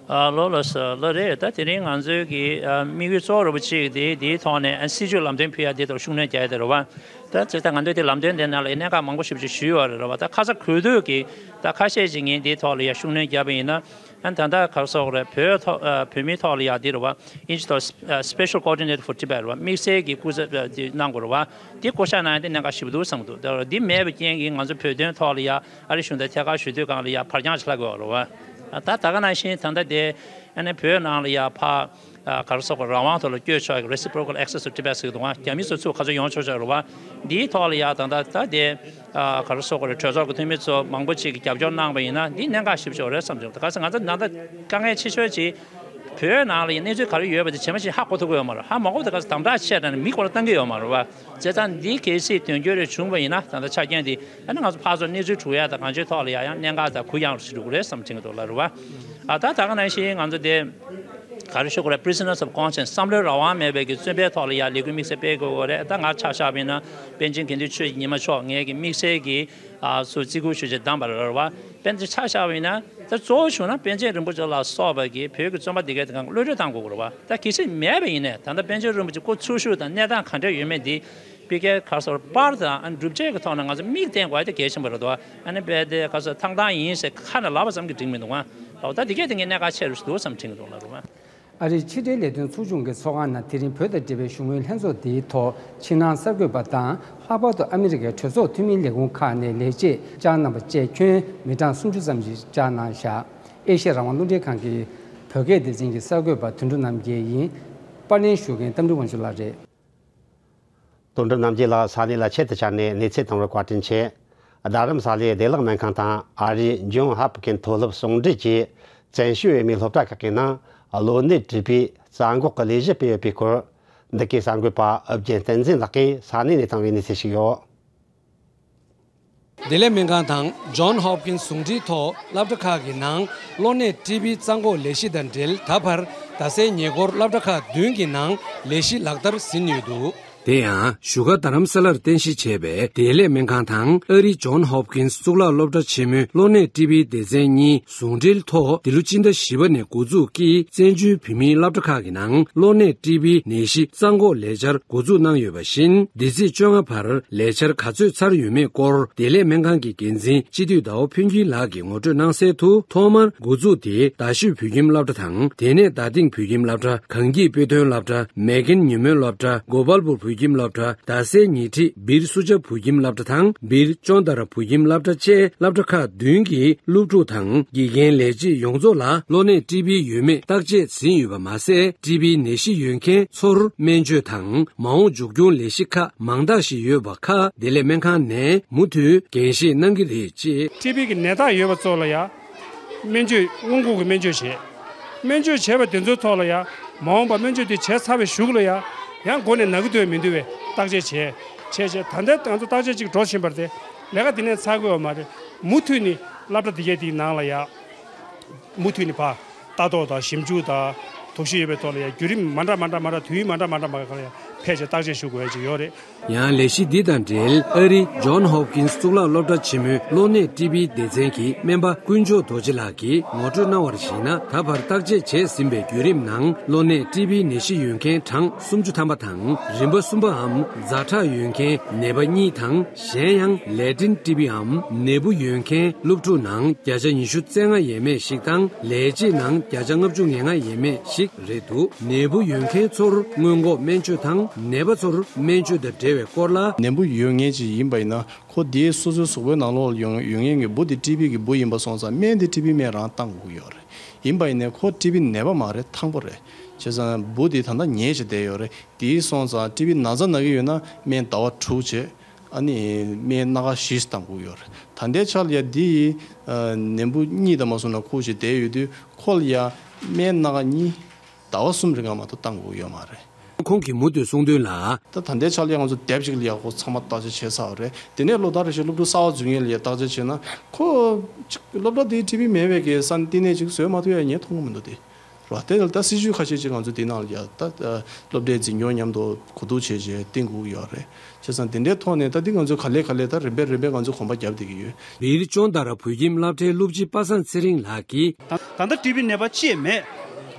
ཨ་ལོ་ལགས་སོ་ལགས་རེད། ད་དེ་རིང་ང་ཚོའི་གི་ཨ་དམིགས་ཡུལ་གཙོ་བོ་རུ་པ་གཅིག་དེ་དེའི་ཐོག་ནས་ཨ་སྲིད་བྱུས་ལམ་སྟོན་ཕུལ་ཡ་དེ་ཐོག་ཤུགས་སྣོན་རྒྱག་ཡ་དེ་རེད་བ། ད་ཚེ་ད་ང་ཚོས་དེ་ལམ་སྟོན་དེ་ནང་ལ་གནད་འགག་མང་པོ་ཞེ་པོ་ཅིག་ཞུས་ཡོད་རེད་བ། ད་ཁ་ཚ་དགོས་གཏུགས་ཀྱི་ད་ཁ་ཤས་ཅིག་ངས་དེའི་ཐོག་ལ་ཡ་ཤུགས་སྣོན་བརྒྱབ་པ་ཡིན་ན། ཨ་ད་ལྟ་ག་རེ་ཟེར་དགོས་རེད། བོད་ཐོག་ཨ་བོད་མིའི་ཐོག་ལ་ཡ་འདི་རེད་བ། ཨིན་ཇི་ཐོག་ཨ་Special Coordinator for Tibet རེད་བ། དམིགས་བསལ་གྱི་སྐུ་ཚབ་ཨ་འདི་གནང་དགོས་རེད་བ། འདི་བསྐོ་བཞག་གནང་ཡ་འདི་གནད་འགག་ཞེ་པོ་འདུག་བསམ་གྱི་འདུག་ད་འདི་མེད་པའི་རྐྱེན་གྱིས་ང་ཚོ་བོད་དོན་ཐོག་ལ་ཡ་ཨ་རི་གཞུང་དང་ཐད་ཀར་ཞུ་དུས་སྒང་ལ་ཡ་ཕར་འགྱངས་ཆགས་དགོས་པ་རེད་བ། ཨ་ད་ད་ག་ནང་བཞིན་ད་ལྟ་དེ་ཨ་ནི་བོད་ནང་ལ་ཡ་ཕ་ཨ་ག་རེ་ཟེར་དགོས། རང་དབང་ཐོག་ལ་བསྐྱོད་ཆོག་གི་Reciprocal Access to Tibet ཟེར་གི་འདུག་བ། རྒྱ་མི་ཚོ་ཚུར་ག་ཚོད་ཡོང་ཆོག་ཆོག་རེད་བ། འདིའི་ཐོག་ལ་ཡ་ད་ལྟ་ད་དེ། ཨ་ག་རེ་ཟེར་དགོས་རེད། གྲོས་ཚོགས་ཀྱི་འཐུས་མི་ཚོ་མང་པོ་ཅིག་གིས་རྒྱབ་སྐྱོར་གནང་བ་ཡིན་ན་འདི་གནད་འགག་ཞེ་པོ་ཅིག་རེད་བསམ་བྱུང་། གལ་སྲིད་ང་ཚོ་ད་ལྟ་དཀའ་ངལ་ཆེ་ཤོས་ཅིག་བོད་ནང་ལ་ཡིན་གནས་ཚུལ་ག་རེ་ཡོད་པ་དེ་ཇི་མ་ཇི་བཞིན་ཧ་གོ་ཐུབ་ཀྱི་ཡོད་མ་རེད། ཧ་མ་གོ་བ་དེ་ག་ཚོད་དམ་དྲག་ཆེ་དྲགས་ནས་མི་སྐོར་བཏང་གི་ཡོད་མ་རེད་བ། བྱས་ཙང་འདི་གལ་སྲིད་དོན་འཁྱོལ་རེ་བྱུང་བ་ཡིན་ན་ད་ལྟ་ཆ་རྐྱེན་འདི་ཨ་ནི་ང་ཚོ་ཕར་ཚུར་གནས་ཚུལ་དྲུག་ཡ་དང་གང་ཅིའི་ཐོག་ལ་ཡ་ཡང་གནད་འགག་དང་གུ་ཡངས་རུ་ཞིག་འགྲོ་གི་རེད་བསམ་དྲན་གྱི་འདུག་ལ་རེད་བ། ཨ་ད་ད་ག་ནང་བཞིན་ང་ཚོ་དེ། ག་རེ་ཞུ་དགོས་རེད། prisoners of conscience བསམ་བློའི་རང་དབང་མེད་པའི་གི་བཙོན་པའི་ཐོག་ལ་ཡ་ལས་འགུལ་དམིགས་བསལ་སྤེལ་དགོས་རེད། ད་ང་ཆ་བཞག་པ་ཡིན་ན་པཎ་ཆེན་དགེ་འདུན་ཆོས་ཀྱི་ཉི་མ་མཆོག་ངེད་ཀྱི་དམིགས་བསལ་གྱི་ཨ་སུ་བརྩི་བཀུར་ཞུ་ཆེད་བདམས་པ་རེད་བ། པཎ་ཆེན་ཆ་བཞག་པ་ཡིན་ན་ད་གཙོ་བོ་ཞུ་ན་པཎ་ཆེན་རིན་པོ་ཆེ་ལ་སོགས་པ་གི་བོད་ཀྱི་བཙོན་པ་འདི་གའི་དེ་གང་གློད་གྲོལ་བཏང་དགོས་རེད་བ། ད་གལ་སྲིད་མེད་པ་ཡིན་ནའི་ད་ལྟ་པཎ་ཆེན་རིན་པོ་ཆེ་སྐུ་འཚོ་བཞུགས་དང་གནས་སྟངས་ག་འདྲ་ཡོད་མེད་འདི་ཕ་གིའི་ག་སོར་པར་དང་ཨ་སྒྲུབ་བྱེད་ཀྱི་ཐོག་ནས་ང་ཚོ་མིག་བསྟན་དགོས་ཡ་དེ་གལ་ཆེན་པོ་རེད་དོ། ཨ་ནི་རྦད་དེ་ག་སོར་ཐང་ཐང་ཡིན་ཟེར་ཁ་ནས་ལབ་པ་ཙམ་གྱིས་འགྲིག་མི་འདུག་ཨ། ད་དེ་གས་དེ་ངས་གནད་འགག་ཆེ་རུ་ཞིག་འདུག་བསམ་དྲན་གྱི་འདུག་ལ་རུ་མ། ཨ་རིའི་ཕྱི་འབྲེལ་ལས་དོན་ཚོགས་ཆུང་གི་ཚོགས་ཁང་ནང་དེ་རིང་བོད་དང་འབྲེལ་བའི་བཞུགས་མོལ་ལྷན་ཚོགས་འདིའི་ཐོག་ཕྱི་ནང་གསར་འགོད་པ་དང་ལྷག་པར་དུ་ཨ་མི་རི་ཀའི་གྲོས་ཚོགས་འཐུས་མིའི་ལས་ཁུངས་ཁག་ནས་ལས་བྱེད་བཅར་གནང་བ་བཅས་ཁྱོན་མི་གྲངས་སུམ་ཅུ་ཙམ་ཞིག་བཅར་གནང་བཞག་ཨེ་ཤེ་ཡ་རང་དབང་རླུང་འཕྲིན་ཁང་གི་བོད་སྐད་སྡེ་ཚན་གྱི་གསར་འགོད་པ་དོན་གྲུབ་རྣམ་རྒྱལ་ཡིན། པར་ལེན་ཞུ་མཁན་གཏམ་སྒྲུང་དབང་ཕྱུག་ལགས་རེད། དོན་གྲུབ་རྣམ་རྒྱལ་ལགས་ས་གནས་ལ་ཆེད་དུ་བཅར་ནས་གནས་ཚུལ་གཏོང་བར་བཀའ་དྲིན་ཆེ། རྡ་རམ་ས་ལའི་བདེ་བླག་སྨན་ཁང་དང་ཨ་རིའི་ཇོན་ཧོབ་ཀིན་མཐོ་སློབ་ཟུང་འབྲེལ་གྱིས་བཙན་བྱོལ་བོད་མིའི་སློབ་གྲྭ་ཁག་གི་ནང་གློ་ནད་ཊི་བི་རྩ་འགོག་གི་ལས་གཞི་སྤེལ་ཡོད་པའི་སྐོར། འདི་གའི་གསར་འགོད་པ་ཨུ་རྒྱན་བསྟན་འཛིན་ལགས་ཀྱིས་ས་གནས་ནས་བཏང་བའི་གནས་ཚུལ་ཞིག་ཡོད། བདེ་ལེགས་སྨན་ཁང་དང་ཇོན་ཧོབ་ཀིན་ཟུང་འབྲེལ་ཐོག་སློབ་གྲྭ་ཁག་གི་ནང་གློ་ནད་ཊི་བི་རྩ་འགོག་ལས་གཞི་དང་འབྲེལ་ད་བར་རྡ་སའི་ཉེ་འཁོར་སློབ་གྲྭ་ཁག་བདུན་གྱི་ནང་ལས་གཞི་ལག་བསྟར་ཟིན་ཡོད་འདུག་དེ་ཡང་བཞུགས་སྒར་རྡ་རམ་ས་ལར་རྟེན་གཞི་བྱས་པའི་བདེ་ལེགས་སྨན་ཁང་དང་ཨ་རིའི་ཇོན་ཧོབ་ཀིན་གཙུག་ལག་སློབ་གྲྭ་ཆེན་མོའི་གློ་ནད་ཊི་བི་སྡེ་ཚན་གཉིས་ཟུང་འབྲེལ་ཐོག་འདི་ལོ་སྤྱི་ཟླ་བཞི་པ་ནས་འགོ་འཛུགས་ཀྱིས་བཙན་བྱོལ་བོད་མིའི་སློབ་གྲྭ་ཁག་གི་ནང་གློ་ནད་ཊི་བི་ནད་གཞི་རྩ་འགོག་ལས་འཆར་འགོ་འཛུགས་གནང་ཡོད་པ་བཞིན། འདི་ཚེས་བཅོ་ལྔ་བར་ལས་འཆར་ག་ཚོད་ཚར་ཡོད་མེད་སྐོར་བདེ་ལེགས་སྨན་ཁང་གི་འགན་འཛིན་སྤྱི་འཐུས་ཟླ་བ་ཕུན་སྐྱིད་ལགས་ཀྱིས་ངོ་སྤྲོད་གནང་གསལ་དུ། ཐོག་མར་འགོ་འཛུགས་དེ་རྡ་ཤོད་བོད་ཁྱིམ་སློབ་གྲྭ་དང་། དེ་ནས་རྡ་སྟེང་བོད་ཁྱིམ་སློབ་གྲྭ། གངས་སྐྱིད་དཔེ་སྟོན་སློབ་གྲྭ། མེག་གྷན་ཉིན་མོའི་སློབ་གྲྭ། གོ་པལ་པུར་བོད་ཁྱིམ་སློབ་གྲྭ། རྡ་སའི་ཉེ་འཁྲིས་སྦིར་སུ་ཇཱ་བོད་ཁྱིམ་སློབ་གྲྭ་དང་། སྦིར་ཅོན་ཏཱ་ར་བོད་ཁྱིམ་སློབ་གྲྭ་བཅས་སློབ་གྲྭ་ཁག་བདུན་གྱི་སློབ་ཕྲུག་དང་དགེ་རྒན་ལས་བྱེད་ཡོངས་རྫོགས་ལ་གློ་ནད་ཊི་བི་ཡོད་མེད་བརྟག་དཔྱད་ཟིན་ཡོད་པ་མ་ཟད། ཊི་བི་ནད་གཞི་ཡོད་མཁན་ཚོར་སྨན་བཅོས་དང་མ་འོངས་མཇུག་སྐྱོང་ལས་གཞི་ཁག་མང་དག་ཞིག་ཡོད་པ་ཁག་བདེ་ལེགས་སྨན་ཁང་ནས་མུ་མཐུད་འགན་བཞེས་གནང་གི་རེད་ཅེས། ཊི་བི་གི་ནད་རྟགས་ཡོད་པ་ཚོ་ལ་ཡང་སྨན་བཅོས་སྔོན་འགོག་གི་སྨན་བཅོས་བྱས། སྨན་བཅོས་བྱས་པ་དེ་ཚོའི་ཐོག་ལ་ཡང་མ་འོངས་པ་སྨན་བཅོས་དེ་བྱས་ཚར་བའི་གཞུག་ལ་ཡང་ཡང་མགོ་ནས་ན་གི་འདུག་མི་འདུག་བའི་བརྟག་དཔྱད་བྱས། བྱས་བྱས་ད་ལྟ་ང་ཚོ་བརྟག་དཔྱད་ཅིག་འགྲོ་བཞིན་པ་རེད་དེ། ལས་ཀ་དེ་ནས་ཚར་དགོས་པ་མ་རེད། མུ་མཐུད་ནས་སློབ་གྲྭ་དེ་གའི་དེའི་ནང་ལ་ཡང་མུ་མཐུད་ནས་ཕར་ལྟ་རྟོག་དང་ཞིབ་འཇུག་དང་དོགས་གཞི་ཡོད་པའི་ཐོག་ལ་ཡང་བརྒྱུད་རིམ་མ་འདྲ་མ་འདྲ་མ་འདྲ་དུས་ཡུན་མ་འདྲ་མ་འདྲ་མ་འདྲ་ལ་ཡང་ཕལ་ཆེར་བརྟག་དཔྱད་ཞུ་དགོས་ཡ་ཅིག་ཡོད་རེད། ཡང་ལས་གཞི་འདི་དང་འབྲེལ་ཨ་རིའི་ཇོན་ཧོབ་ཀིན་གཙུག་ལག་སློབ་གྲྭ་ཆེན་མོའི་གློ་ནད་ཊི་བི་སྡེ་ཚན་གྱི་སྨན་པ་དཀོན་མཆོག་རྡོ་རྗེ་ལགས་ཀྱིས་ངོ་སྤྲོད་གནང་བར་གཞིགས་ན། ད་བར་བརྟག་དཔྱད་བྱས་ཟིན་པའི་བརྒྱུད་རིམ་ནང་གློ་ནད་ཊི་བི་ནད་གཞི་ཡོད་མཁན་གྲངས་སུམ་ཅུ་ཐམ་པ་དང་། རིམ་པ་གསུམ་པའམ་ཛ་དྲག་ཡོད་མཁན་ནད་པ་གཉིས་དང་། གཞན་ཡང་ལེ་ཊེན་ཊི་བིའམ་ནད་འབུ་ཡོད་མཁན་སློབ་ཕྲུག་ནང་བརྒྱ་ཆ་ཉི་ཤུ་རྩ་ལྔ་ཡས་མས་ཤིག་དང་། ལས་བྱེད་ནང་བརྒྱ་ཆ་ལྔ་བཅུ་ང་ལྔ་ཡས་མས་ཤིག་རེད་འདུག་ནད་འབུ་ཡོད་མཁན་ཚོར་སྔོན་འགོག་སྨན་བཅོས་དང་། ནད་པ་ཚོར་སྨན་བཅོས་དང་འབྲེལ་བའི་སྐོར་ལ། ནད་འབུ་ཡོད་མཁན་ཅིག་ཡིན་པ་ཡིན་ན། ཁོ་དེའི་སོ་སོའི་གཟུགས་པོའི་ནང་ལོགས་ལ་ཡོང་ཡོང་མཁན་གྱི་འབུ་དེ་ཊི་བི་གི་འབུ་ཡིན་པ་སོང་ཙང་སྨན་དེ་ཊི་བི་སྨན་རང་བཏང་དགོས་ཀྱི་ཡོད་རེད། ཡིན་པ་ཡིན་ནའི་ཁོ་ཊི་བི་ནད་པ་མ་རེད། ཐང་པོ་རེད། བྱས་ཙང་འབུ་དེ་ད་ལྟ་ཉལ་བྱས་བསྡད་ཡོད་རེད། དེའི་སོང་ཙང་ཊི་བི་ན་ཚ་ན་གི་ཡོད་ན་སྨན་ཟླ་བ་དྲུག་བྱས། ཨ་ནི་སྨན་སྣ་ཁ་བཞི་བཏང་དགོས་ཀྱི་ཡོད་རེད། ད་ལྟའི་ཆ་ལ་ཡ་འདི་ནད་འབུ་གཉིས་དང་མ་སོང་ན་ཁུག་བྱས་བསྡད་ཡོད་དུས་ཁོ་ལ་ཡ་སྨན་སྣ་ཁ་གཉིས། ཟླ་བ་གསུམ་རིང་ང་མ་གཏོགས་བཏང་དགོས་ཡོད་མ་རེད། ཁོང་གིས་མུ་མཐུད་གསུངས་དོན་ལ། ད་ད་ལྟའི་ཆ་ལ་ཡང་ང་ཚོ་དེབ་ཅིག་ལ་ཡག་པོ་ཚང་མ་བརྟག་དཔྱད་བྱས་ཚར་བ་རེད། དེ་ནས་སློབ་མཐར་ཕྱིན་སློབ་ཕྲུག་གསར་པ་འཛུལ་མཁན་ལ་ཡང་བརྟག་དཔྱད་བྱས་ན་ཁོ་ཅིག་སློབ་གྲྭ་དེའི་ཊི་བི་མེད་པའི་གི་ས་བསྟི་གནས་ཅིག་བཟོས་མ་ཐུབ་ཡ་ངས་མཐོང་གི་མི་འདུག་སྟེ། རེད་བ། དེ་ལ་ད་སྲིད་ཇུས་ཁ་ཤས་ཅིག་ང་ཚོ་དེ་ནང་ལ་ཡ་ད་སློབ་གྲྭའི་འཛིན་སྐྱོང་མཉམ་དུ་གོ་བསྡུར་བྱས་རྗེས་བཏིང་དགོས་ཡོད་རེད། བྱས་ཙང་དེ་འདྲའི་ཐོག་ནས་ད་འདི་ང་ཚོས་ག་ལེ་ག་ལེ་ད་རིམ་པས་རིམ་པས་ང་ཚོས་གོམ་པ་རྒྱབ་བསྡད་ཀྱི་ཡོད། སྦིར་ཅོན་ཏཱ་ར་བོད་ཁྱིམ་སློབ་གྲྭའི་སློབ་སྤྱི་པ་སངས་ཚེ་རིང་ལགས་ཀྱིས། ད་ད་ལྟ་ཊི་བི་ནད་པ་གཅིག་ཡང་མེད།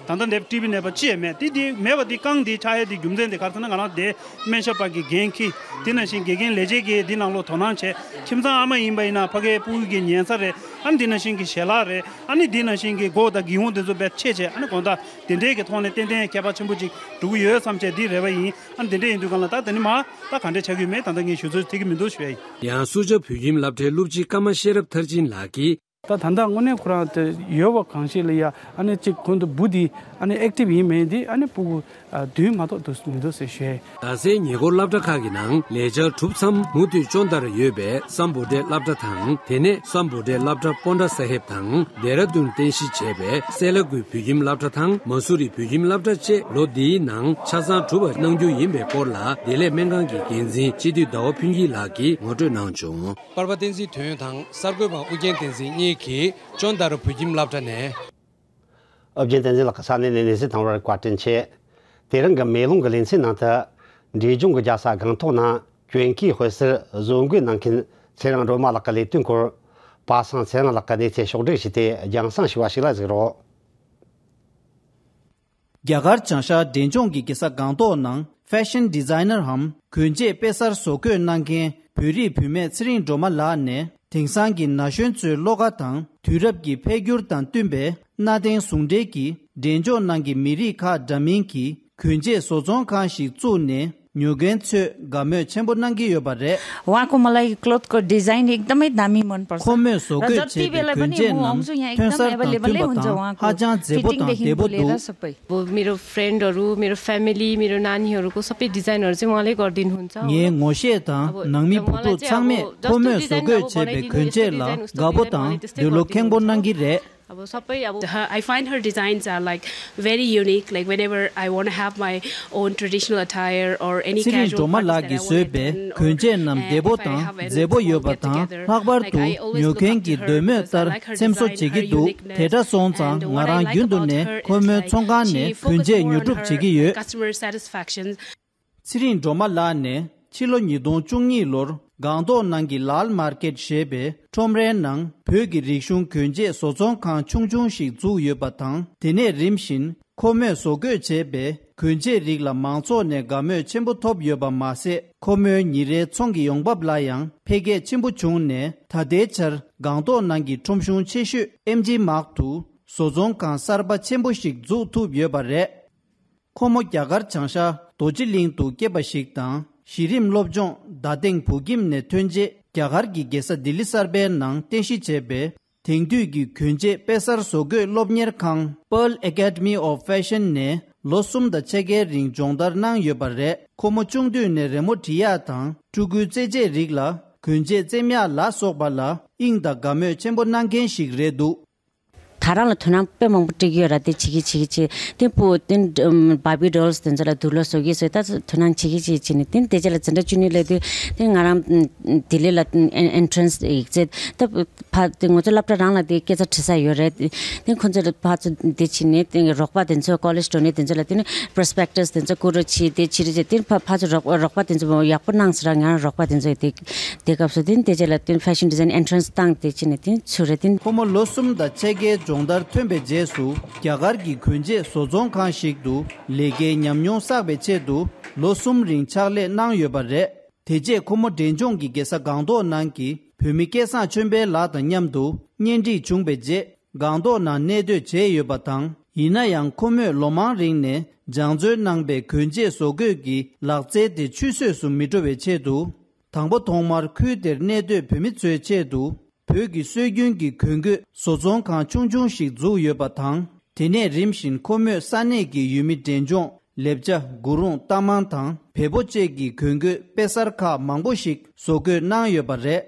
ད་ལྟ་ནད་ཊི་བི་ནད་པ་གཅིག་ཡང་མེད། དེ་དེ་མེད་པ་དེ་རྐང་དེ་ཆགས་ཡས་དེ་རྒྱུ་མཚན་དེ་ག་རེ་ཟེར་ན་ང་རང་དེ་སྨན་ཞབས་པ་གི་འགན་འཁྱེར། དེ་ནང་བཞིན་དགེ་རྒན་ལས་བྱེད་ཀྱིས་དེ་ནང་ལོགས་དོ་སྣང་བྱས། ཁྱིམ་ཚང་ཨ་མ་ཡིན་པ་ཡིན་ན་ཕ་གའི་ཕྲུ་གུ་གི་ཉལ་ས་རེད། ཨ་ནི་དེ་ནང་བཞིན་གྱི་ཞལ་ལག་རེད། ཨ་ནི་དེ་ནང་བཞིན་གྱི་སྒོ་དང་སྒེའུ་ཁུང་དེ་ཚོ་དཔེ་ཕྱེ་བྱས། ཨ་ནི་དགོང་དག་དེ་འདྲའི་གི་ཐོག་ནས་ཏན་ཏན་ཁྱད་པར་ཆེན་པོ་ཅིག་འགྲོ་གི་ཡོད་བསམ་བྱས་དེ་རེ་བ་ཡིན། ཨ་ནི་དེ་འདྲ་ཡིན་དུས་གང་ལ་ད་དེ་ནི་མ་ད་ག་འདྲ་ཆགས་ཀྱི་ཡོད་མེད་ད་ལྟ་ངས་ཞུ་ཚོད་ཐིག་གི་མི་འདུག་ཞུ་ཡ་ཡིན། ཡང་སུ་ཇཱ་བོད་ཁྱིམ་སློབ་གྲྭའི་སློབ་སྤྱི་ཀརྨ་ཤེས་རབ་མཐར་ཕྱིན་ལགས་ཀྱིས། ད་ད་ལྟ་དངོས་གནས་ཁོ་རང་དེ་ཡོད་པ་གང་ཞིག་ལ་ཡ་ཨ་ནི་གཅིག་ཁོང་ཚོ་འབུ་འདི་ཨ་ནི་ཨེག་ཊིབ་ཡིན་མིན་འདི་ཨ་ནི་ཕྲུ་གུ་བདུན་མ་གཏོགས་འདུག་མི་འདུག་ཟེར་ཞུས། རྡ་སའི་ཉེ་འཁོར་སློབ་གྲྭ་ཁག་གི་ནང་ལས་འཆར་གྲུབ་མཚམས་མུ་མཐུད་ཅོན་ཏཱ་ར་ཡོད་པའི་སམ་བྷོ་ཊའི་སློབ་གྲྭ་དང་། དེ་ནས་སམ་བྷོ་ཊའི་སློབ་གྲྭ་པོན་ཊ་ས་ཧེབ་དང་། ལྡེ་ར་ལྡུན་རྟེན་གཞི་བྱས་པའི་སེ་ལ་ཀུའི་བོད་ཁྱིམ་སློབ་གྲྭ་དང་མ་སུ་རི་བོད་ཁྱིམ་སློབ་གྲྭ་བཅས་ལོ་འདིའི་ནང་ཆ་ཚང་གྲུབ་པ་གནང་རྒྱུ་ཡིན་པའི་སྐོར་ལ་བདེ་ལེགས་སྨན་ཁང་གི་འགན་འཛིན་སྤྱི་འཐུས་ཟླ་བ་ཕུན་སྐྱིད་ལགས་ཀྱིས་ངོ་སྤྲོད་གནང་བྱུང་། པར་པ་བསྟན་འཛིན་དོན་དང་གསར་འགོད་པ་ཨུ་རྒྱན་བསྟན་འཛིན་གཉིས་ཀྱིས་ཅོན་ཏཱ་ར་བོད་ཁྱིམ་སློབ་གྲྭ་ནས། ཨོ་རྒྱན་བསྟན་འཛིན་ལགས་ཀྱི་ས་གནས་ནས་གནས་ཚུལ་བཏང་བར་བཀའ་དྲིན་ཆེ། དེ་རིང་གི་མེ་ལོང་གི་ལེ་ཚན་ནང་དུ། འབྲས་ལྗོངས་ཀྱི་རྒྱལ་ས་སྒང་ཏོག་ནང་གྱོན་གོས་དཔེ་གསར་བཟོ་འགོད་གནང་མཁན་ཚེ་རིང་སྒྲོལ་མ་ལགས་ཀྱི་ལས་དོན་སྐོར། པ་སངས་ཚེ་རིང་ལགས་ཀྱིས་གནས་ཚུལ་ཕྱོགས་བསྒྲིགས་བྱས་ཏེ་རྒྱང་སྲིང་ཞུ་བ་ཞིག་ལ་གཟིགས་རོགས། རྒྱ་གར་བྱང་ཤར་འབྲས་ལྗོངས་ཀྱི་རྒྱལ་ས་སྒང་ཏོག་ནང་ཕེ་ཤན་ཌི་ཛའི་ནར་འམ་གོན་ཆས་དཔེ་གསར་བཟོ་འགོད་གནང་མཁན་བོད་རིགས་བུད་མེད་ཚེ་རིང་སྒྲོལ་མ་ལགས་ནས། དེང་སང་གི་ན་གཞོན་ཚོའི་བློ་ཁ་དང་དུས་རབས་ཀྱི་འཕེལ་འགྱུར་དང་བསྟུན་པའི་གནའ་དེང་ཟུང་འབྲེལ་གྱིས་འབྲས་ལྗོངས་ནང་གི་མི་རིགས་ཁག་འདྲ་མིན་གྱི་གོན་ཆས་བཟོ་ཚོང་ཁང་ཞིག་བཙུགས་ནས། ཉོ་མཁན་ཚོས་དགའ་མོས་ཆེན་པོ་གནང་གི་ཡོད་པ་རེད། उहाँको मलाई क्लोथको डिजाइन एकदमै दामी मन पर्छ। ཁོ་མོས་བཟོ་འགོད་བྱས་པའི་གོན་ཆས་རྣམས་ཐོན་གསར་དང་མཐུན་པ་དང་ཧ་ཅང་མཛེས་པོ་དང་བདེ་པོ་འདུག། अब मेरो फ्रेन्डहरू, मेरो फ्यामिली, मेरो नानीहरूको सबै डिजाइनहरू चाहिँ मलाई उहाँले गरिदिनुहुन्छ। ངའི་ངོ་ཤེས་དང་ནང་མི་བུ་ཕྲུག་ཚང་མས་ཁོ་མོས་བཟོ་འགོད་བྱས་པའི་གོན་ཆས་ལ་དགའ་པོ་དང་འདོད་བློ་ཁེངས་པོ་གནང་གི་རེད། अब सबै अब I find her designs are like very unique, like whenever I want to have my own traditional attire or any ཚེ་རིང་སྒྲོལ་མ་ལགས་ཀྱིས་བཟོས་པའི་གོན་ཆས་རྣམས་བདེ་པོ་དང་མཛེས་པོ་ཡོད་པ་དང་ལྷག་པར་དུ་ཉོ་མཁན་གྱི་འདོད་མོས་ལྟར་འཚེམ་བཟོ་བྱེད་ཀྱི་འདུག། དེ་འདྲ་སོང་ཙང་ང་རང་རྒྱུན་དུ་ནས་ཁོ་མོའི་ཚོང་ཁང་ནས་གོན་ཆས་ཉོ་སྒྲུབ་བྱེད་ཀྱི་ཡོད། ཚེ་རིང་སྒྲོལ་མ་ལགས་ནས་ཕྱི་ལོ་ཉིས་སྟོང་བཅུ་གཉིས་ལོར་སྒང་ཏོག་ནང་གི་ལཱལ་མར་ཀེད་ཞེས་པའི་ཁྲོམ་རའི་ནང་བོད་ཀྱི་རིག་གཞུང་གོན་ཆས་བཟོ་ཚོང་ཁང་ཆུང་ཆུང་ཞིག་བཙུགས་ཡོད་པ་དང་། དེ་ནས་རིམ་བཞིན་ཁོ་མོས་བཟོ་འགོད་བྱས་པའི་གོན་ཆས་རིགས་ལ་མང་ཚོགས་ནས་དགའ་མོས་ཆེན་པོ་ཐོབ་ཡོད་པ་མ་ཟད། ཁོ་མོའི་ཉིན་རེའི་ཚོང་གི་ཡོང་འབབ་ལ་ཡང་འཕེལ་རྒྱས་ཆེན་པོ་བྱུང་ནས། ད་ལྟའི་ཆར་སྒང་ཏོག་ནང་གི་ཁྲོམ་གཞུང་ཆེ་ཤོས་ཨེམ་ཇི་མཱག་ཏུ་བཟོ་ཚོང་ཁང་གསར་པ་ཆེན་པོ་ཞིག་འཛུགས་ཐུབ་ཡོད་པ་རེད། ཁོ་མོ་རྒྱ་གར་བྱང་ཤར་རྡོ་རྗེ་གླིང་དུ་སྐྱེས་པ་ཞིག་དང་། གཞི་རིམ་སློབ་སྦྱོང་རྡ་སྟེང་བོད་ཁྱིམ་ནས་ཐོན་རྗེས། རྒྱ་གར་གྱི་རྒྱལ་ས་ལྡི་ལི་གསར་པའི་ནང་རྟེན་གཞི་བྱས་པའི་དེང་དུས་ཀྱི་གོན་ཆས་དཔེ་གསར་བཟོ་འགོད་སློབ་གཉེར་ཁང་Pearl Academy of Fashion ནས་ལོ་གསུམ་དང་ཕྱེད་ཀའི་རིང་སྦྱོང་བརྡར་གནང་ཡོད་པ་རེད། ཁོ་མོ་ཆུང་དུས་ནས་རི་མོ་འབྲི་ཡག་དང་། ཕྲུ་གུའི་རྩེད་ཆས་རིགས་ལ་གོན་ཆས་རྩེ་ཡག་ལ་སོགས་པ་ལ་དབྱིངས་དང་དགའ་མོས་ཆེན་པོ་གནང་མཁན་ཞིག་རེད་འདུག། ད་རང་ལ་དོ་སྣང་དཔེ་མང་པོ་སྤྲད་ཀྱི་ཡོད་ར། དེ་བྱེད་ཀྱི་བྱེད་ཀྱི་བྱེད། དེ་བུ་དེ་Barbie dolls དེ་ཚོ་ལ་དུག་ལོག་བཟོ་གི་བཟོས། ད་དོ་སྣང་བྱེད་ཀྱི་བྱེད་ཀྱི་བྱེད་ནས། དེ་དེ་རྗེས་ལ་འཛིན་གྲྭ་བཅུ་གཉིས་སླེབས་དུས་དེ་ང་རང་ལྡི་ལི་ལ་entrance exam ད་ཕ་དེ་ང་ཚོ་སློབ་གྲྭ་རང་ལ་དེ་སྐད་ཆ་དྲི་ས་ཡོད་རེད། དེ་ཁོ་ཚོ་ལ་ཕར་ཚུར་དེ་བྱེད་ནས། དེ་རོགས་པ་དེ་ཚོ་college འགྲོ་ནས་དེ་ཚོ་ལ་དེ་ནི་prospectus དེ་ཚོ་བསྐུར་རོགས་བྱེད། དེ་བྱེད་རེད་བྱེད། དེ་ཕ་ཕར་ཚུར་རོགས་རོགས་པ་དེ་ཚོ་ཡག་པོ་གནང་ཟེར་ར། ང་རང་རོགས་པ་དེ་ཚོ་དེ། དེ་སྐབས་སུ་དེ་དེ་རྗེས་ལ་དེ་fashion design entrance བཏང་དེ་བྱས་ནས་དེ་ཚུར་རེད་དེ། ཁོ་མོ་ལོ་གསུམ་དང་ཕྱེད་ཀའི་སྦྱོང་བརྡར་ཐོན་པའི་རྗེས་སུ། རྒྱ་གར་གྱི་གོན་ཆས་བཟོ་ཚོང་ཁང་ཞིག་ཏུ་ལས་ཀའི་ཉམས་མྱོང་བསགས་པའི་ཆེད་དུ། ལོ་གསུམ་རིང་ཕྱག་ལས་གནང་ཡོད་པ་རེད། དེ་རྗེས་ཁོ་མོ་འབྲས་ལྗོངས་ཀྱི་རྒྱལ་ས་སྒང་ཏོག་ནང་གི་བོད་མི་སྐལ་བཟང་ཆོས་འཕེལ་ལགས་དང་མཉམ་དུ་གཉེན་སྒྲིག་བྱུང་བའི་རྗེས། སྒང་ཏོག་ནང་གནས་སྡོད་བྱས་ཡོད་པ་དང་། ཡིན་ན་ཡང་ཁོ་མོས་ལོ་མང་རིང་ནས་སྦྱང་བརྩོན་གནང་པའི་གོན་ཆས་བཟོ་འགོད་ཀྱི་ལག་རྩལ་དེ་ཆུད་ཟོས་སུ་མི་འགྲོ་བའི་ཆེད་དུ། དང་པོ་ཐོག་མར་ཁུལ་དེར་གནས་སྡོད་བོད་མི་ཚོའི་ཆེད་དུ་བོད་ཀྱི་སྲོལ་རྒྱུན་གྱི་གོན་གོས་བཟོ་ཚོང་ཁང་ཆུང་ཆུང་ཞིག་བཙུགས་ཡོད་པ་དང་། དེ་ནས་རིམ་བཞིན་ཁོ་མོས་ས་གནས་ཀྱི་ཡུལ་མི་འབྲས་ལྗོངས། ལེབ་ཅ། གུ་རུང་། རྟ་མང་དང་བལ་པོ་བཅས་ཀྱི་གོན་གོས་དཔེ་གསར་ཁག་མང་པོ་ཞིག་བཟོ་འགོད་གནང་ཡོད་པ་རེད།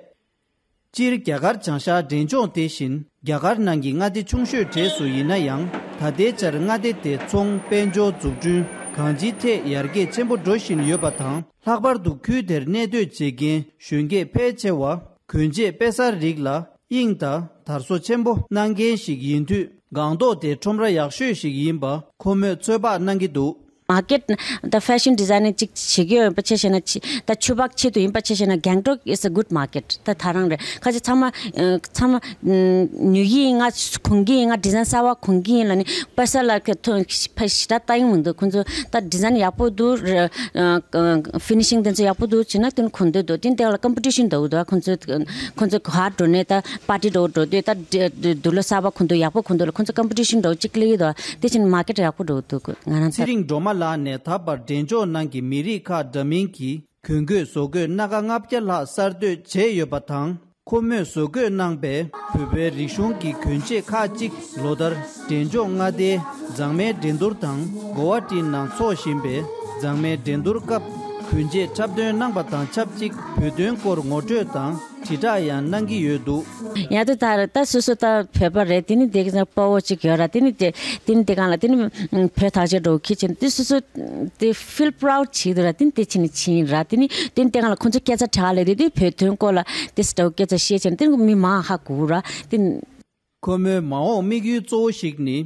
སྤྱིར་རྒྱ་གར་བྱང་ཤར་འབྲས་ལྗོངས་དེ་བཞིན་རྒྱ་གར་ནང་གི་མངའ་སྡེ་ཆུང་ཤོས་གྲས་སུ་ཡིན་ན་ཡང་། ད་ལྟའི་ཆར་མངའ་སྡེ་དེ་ཚོང་། དཔལ་འབྱོར། འཛུགས་སྐྲུན། གང་ཅིའི་ཐད་ཡར་རྒྱས་ཆེན་པོ་འགྲོ་བཞིན་ཡོད་པ་དང་། ལྷག་པར་དུ་ཁུལ་དེར་གནས་སྡོད་བྱེད་མཁན་གཞོན་སྐྱེས་ཕལ་ཆེ་བ་གོན་ཆས་དཔེ་གསར་རིགས་ལ་དབྱིངས་དང་དར་སོ་ཆེན་པོ་གནང་མཁན་ཞིག་ཡིན་དུས། སྒང་ཏོག་དེ་ཁྲོམ་ར་ཡག་ཤོས་ཤིག་ཡིན་པ་ཁོ་མོས་ཚོད་དཔག་གནང་གི་འདུག། མར་ཀེཊ་ད་ཕེ་ཤན་ཌི་ཛའི་ནར་ཅིག་བྱེད་ཀྱི་ཡོད་པ་ཆ་བཞག་ན། ཆི་ད་ཆུ་བག་ཆེད་དུ་ཡིན་པ་ཆ་བཞག་ན། Gangtok is a good market. ད་ད་རང་རེད། ཁ་ཅིག་ཚང་མ་ཨ་ཚང་མ་ཨ་ཉོ་གི་ཡིན། ང་གོན་གི་ཡིན། ང་ཌི་ཛའིན་གསར་བ་གོན་གི་ཡིན་ལབ་ནས་པ་ས་ལ་ཁ་ཐོན་ཕ་ཞེ་དྲག་ལྟ་ཡིན་མི་འདུག། ཁོང་ཚོ་ད་ཌི་ཛའིན་ཡག་པོ་འདུག། ཨ་ཨ་ཕི་ནི་ཤིང་དེ་ཚོ་ཡག་པོ་འདུག་བྱས་ན་དེ་ནི་གོན་འདོད་འདུག། དེ་ནི་དེ་ག་ལ་ཀམ་པི་ཊི་ཤན་འདྲ་བོ་འདུག། ཁོང་ཚོ་ཁོང་ཚོ་ག་འགྲོ་ནས་ད་པར་ཊི་འདྲ་བོ་འགྲོ་དུས། ད་དུག་ལོག་གསར་བ་གོན་འདུག། ཡག་པོ་གོན་འདུག་ལ། ཁོང་ཚོ་ཀམ་པི་ཊི་ཤན་འདྲ་བོ་གཅིག་སླེབས་ཀྱི་འདུག། དེ་བྱས་ན་མར་ཀེཊ་ཡག་པོ་འགྲོ་འདུག། ང་རང་ཚེ་ད་རིང་སྒྲོལ་མ་ལགས་ནས་ད་བར་འབྲས་ལྗོངས་ནང་གི་མི་རིགས་ཁག་འདྲ་མིན་གྱི་གོན་གོས་བཟོ་འགོད་སྣ་ཁ་ལྔ་བརྒྱ་ལྷག་གསར་གཏོད་བྱས་ཡོད་པ་དང་། ཁོ་མོས་བཟོ་འགོད་གནང་པའི་བོད་པའི་རིག་གཞུང་གི་གོན་ཆས་ཁག་ཅིག་ལོ་ལྟར་འབྲས་ལྗོངས་མངའ་སྡེའི་མཛངས་མའི་འགྲན་བསྡུར་དང་། གོ་ཝ་ཊི་ནང་འཚོགས་བཞིན་པའི་མཛངས་མའི་འགྲན་བསྡུར་སྐབས་གོན་ཆས་འཁྲབ་སྟོན་གནང་པ་དང་ཆབས་ཅིག། བོད་དོན་སྐོར་ངོ་སྤྲོད་དང་དྲིལ་བསྒྲགས་ཡང་གནང་གི་ཡོད་འདུག། ཡང་ད་ད་ད་སོ་སོ་ད་བོད་པ་རེད། དེ་ནི་དེ་ག་སྤོ་བོ་ཅིག་ཡོད་ར། དེ་ནི་དེ་དེ་ནི་དེ་གང་ལ་དེ་ནི་བོད་ཐག་ཆོད་འགྲོ་ཁྱི་ཆེན་དེ་སོ་སོ་དེ་feel proud བྱེད་འདུག་ར། དེ་ནི་དེ་ཕྱིན་ནི་ཕྱིན་ར། དེ་ནི་དེ་ནི་དེ་གང་ལ་ཁོང་ཚོ་སྐད་ཆ་དྲག་ལས་དེ་དེ་བོད་དོན་སྐོར་ལ་དེ་སི་འདྲ་བོ་སྐད་ཆ་བཤད་ཆེན་དེ་ནི་མི་མང་ཧ་གོ་ར། དེ་ནི། ཁོ་མོའི་མ་འོངས་དམིགས་ཡུལ་གཙོ་བོ་ཞིག་ནི།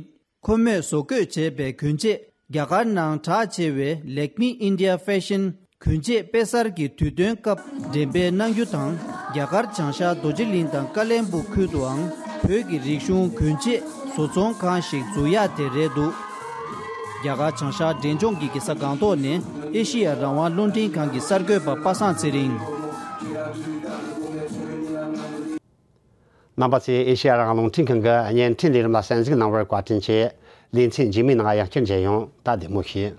ཁོ་མོས་བཟོ་བཀོད་བྱས་པའི་གྱོན་ཆས། རྒྱ་གར་ནང་གྲགས་ཆེ་བའི་Lakme India Fashion གྱོན་ཆས་དཔེ་གསར་གྱི་དུས་སྟོན་སྐབས་འགྲེམས་སྤེལ་གནང་རྒྱུ་དང་། རྒྱ་གར་བྱང་ཤར་རྡོ་རྗེ་གླིང་དང་ཀ་ལན་སྦུག་ཁུལ་དུའང་བོད་ཀྱི་རིག་གཞུང་གྱོན་ཆས་བཟོ་ཚོང་ཁང་ཞིག་འཛུགས་ཡག་དེ་རེད་འདུག་རྒྱ་གར་བྱང་ཤར་འབྲས་ལྗོངས་ཀྱི་གེ་སར་སྒང་ཏོག་ནས་ཨེ་ཤི་ཡ་རང་དབང་རླུང་འཕྲིན་ཁང་གི་གསར་འགོད་པ་པ་སངས་ཚེ་རིང་། རྣམ་པ་ཚོས་ཨེ་ཤེ་ཡ་རང་དབང་རླུང་འཕྲིན་ཁང་གི་བརྙན་འཕྲིན་ལས་རིམ་ལ་གསན་གཟིགས་གནང་བར་བཀའ་དྲིན་ཆེ། ལེ་ཚན་རྗེས་མའི་ནང་ཡང་བསྐྱར་མཇལ་ཡོང་། ད་བདེ་མོ་བྱོས།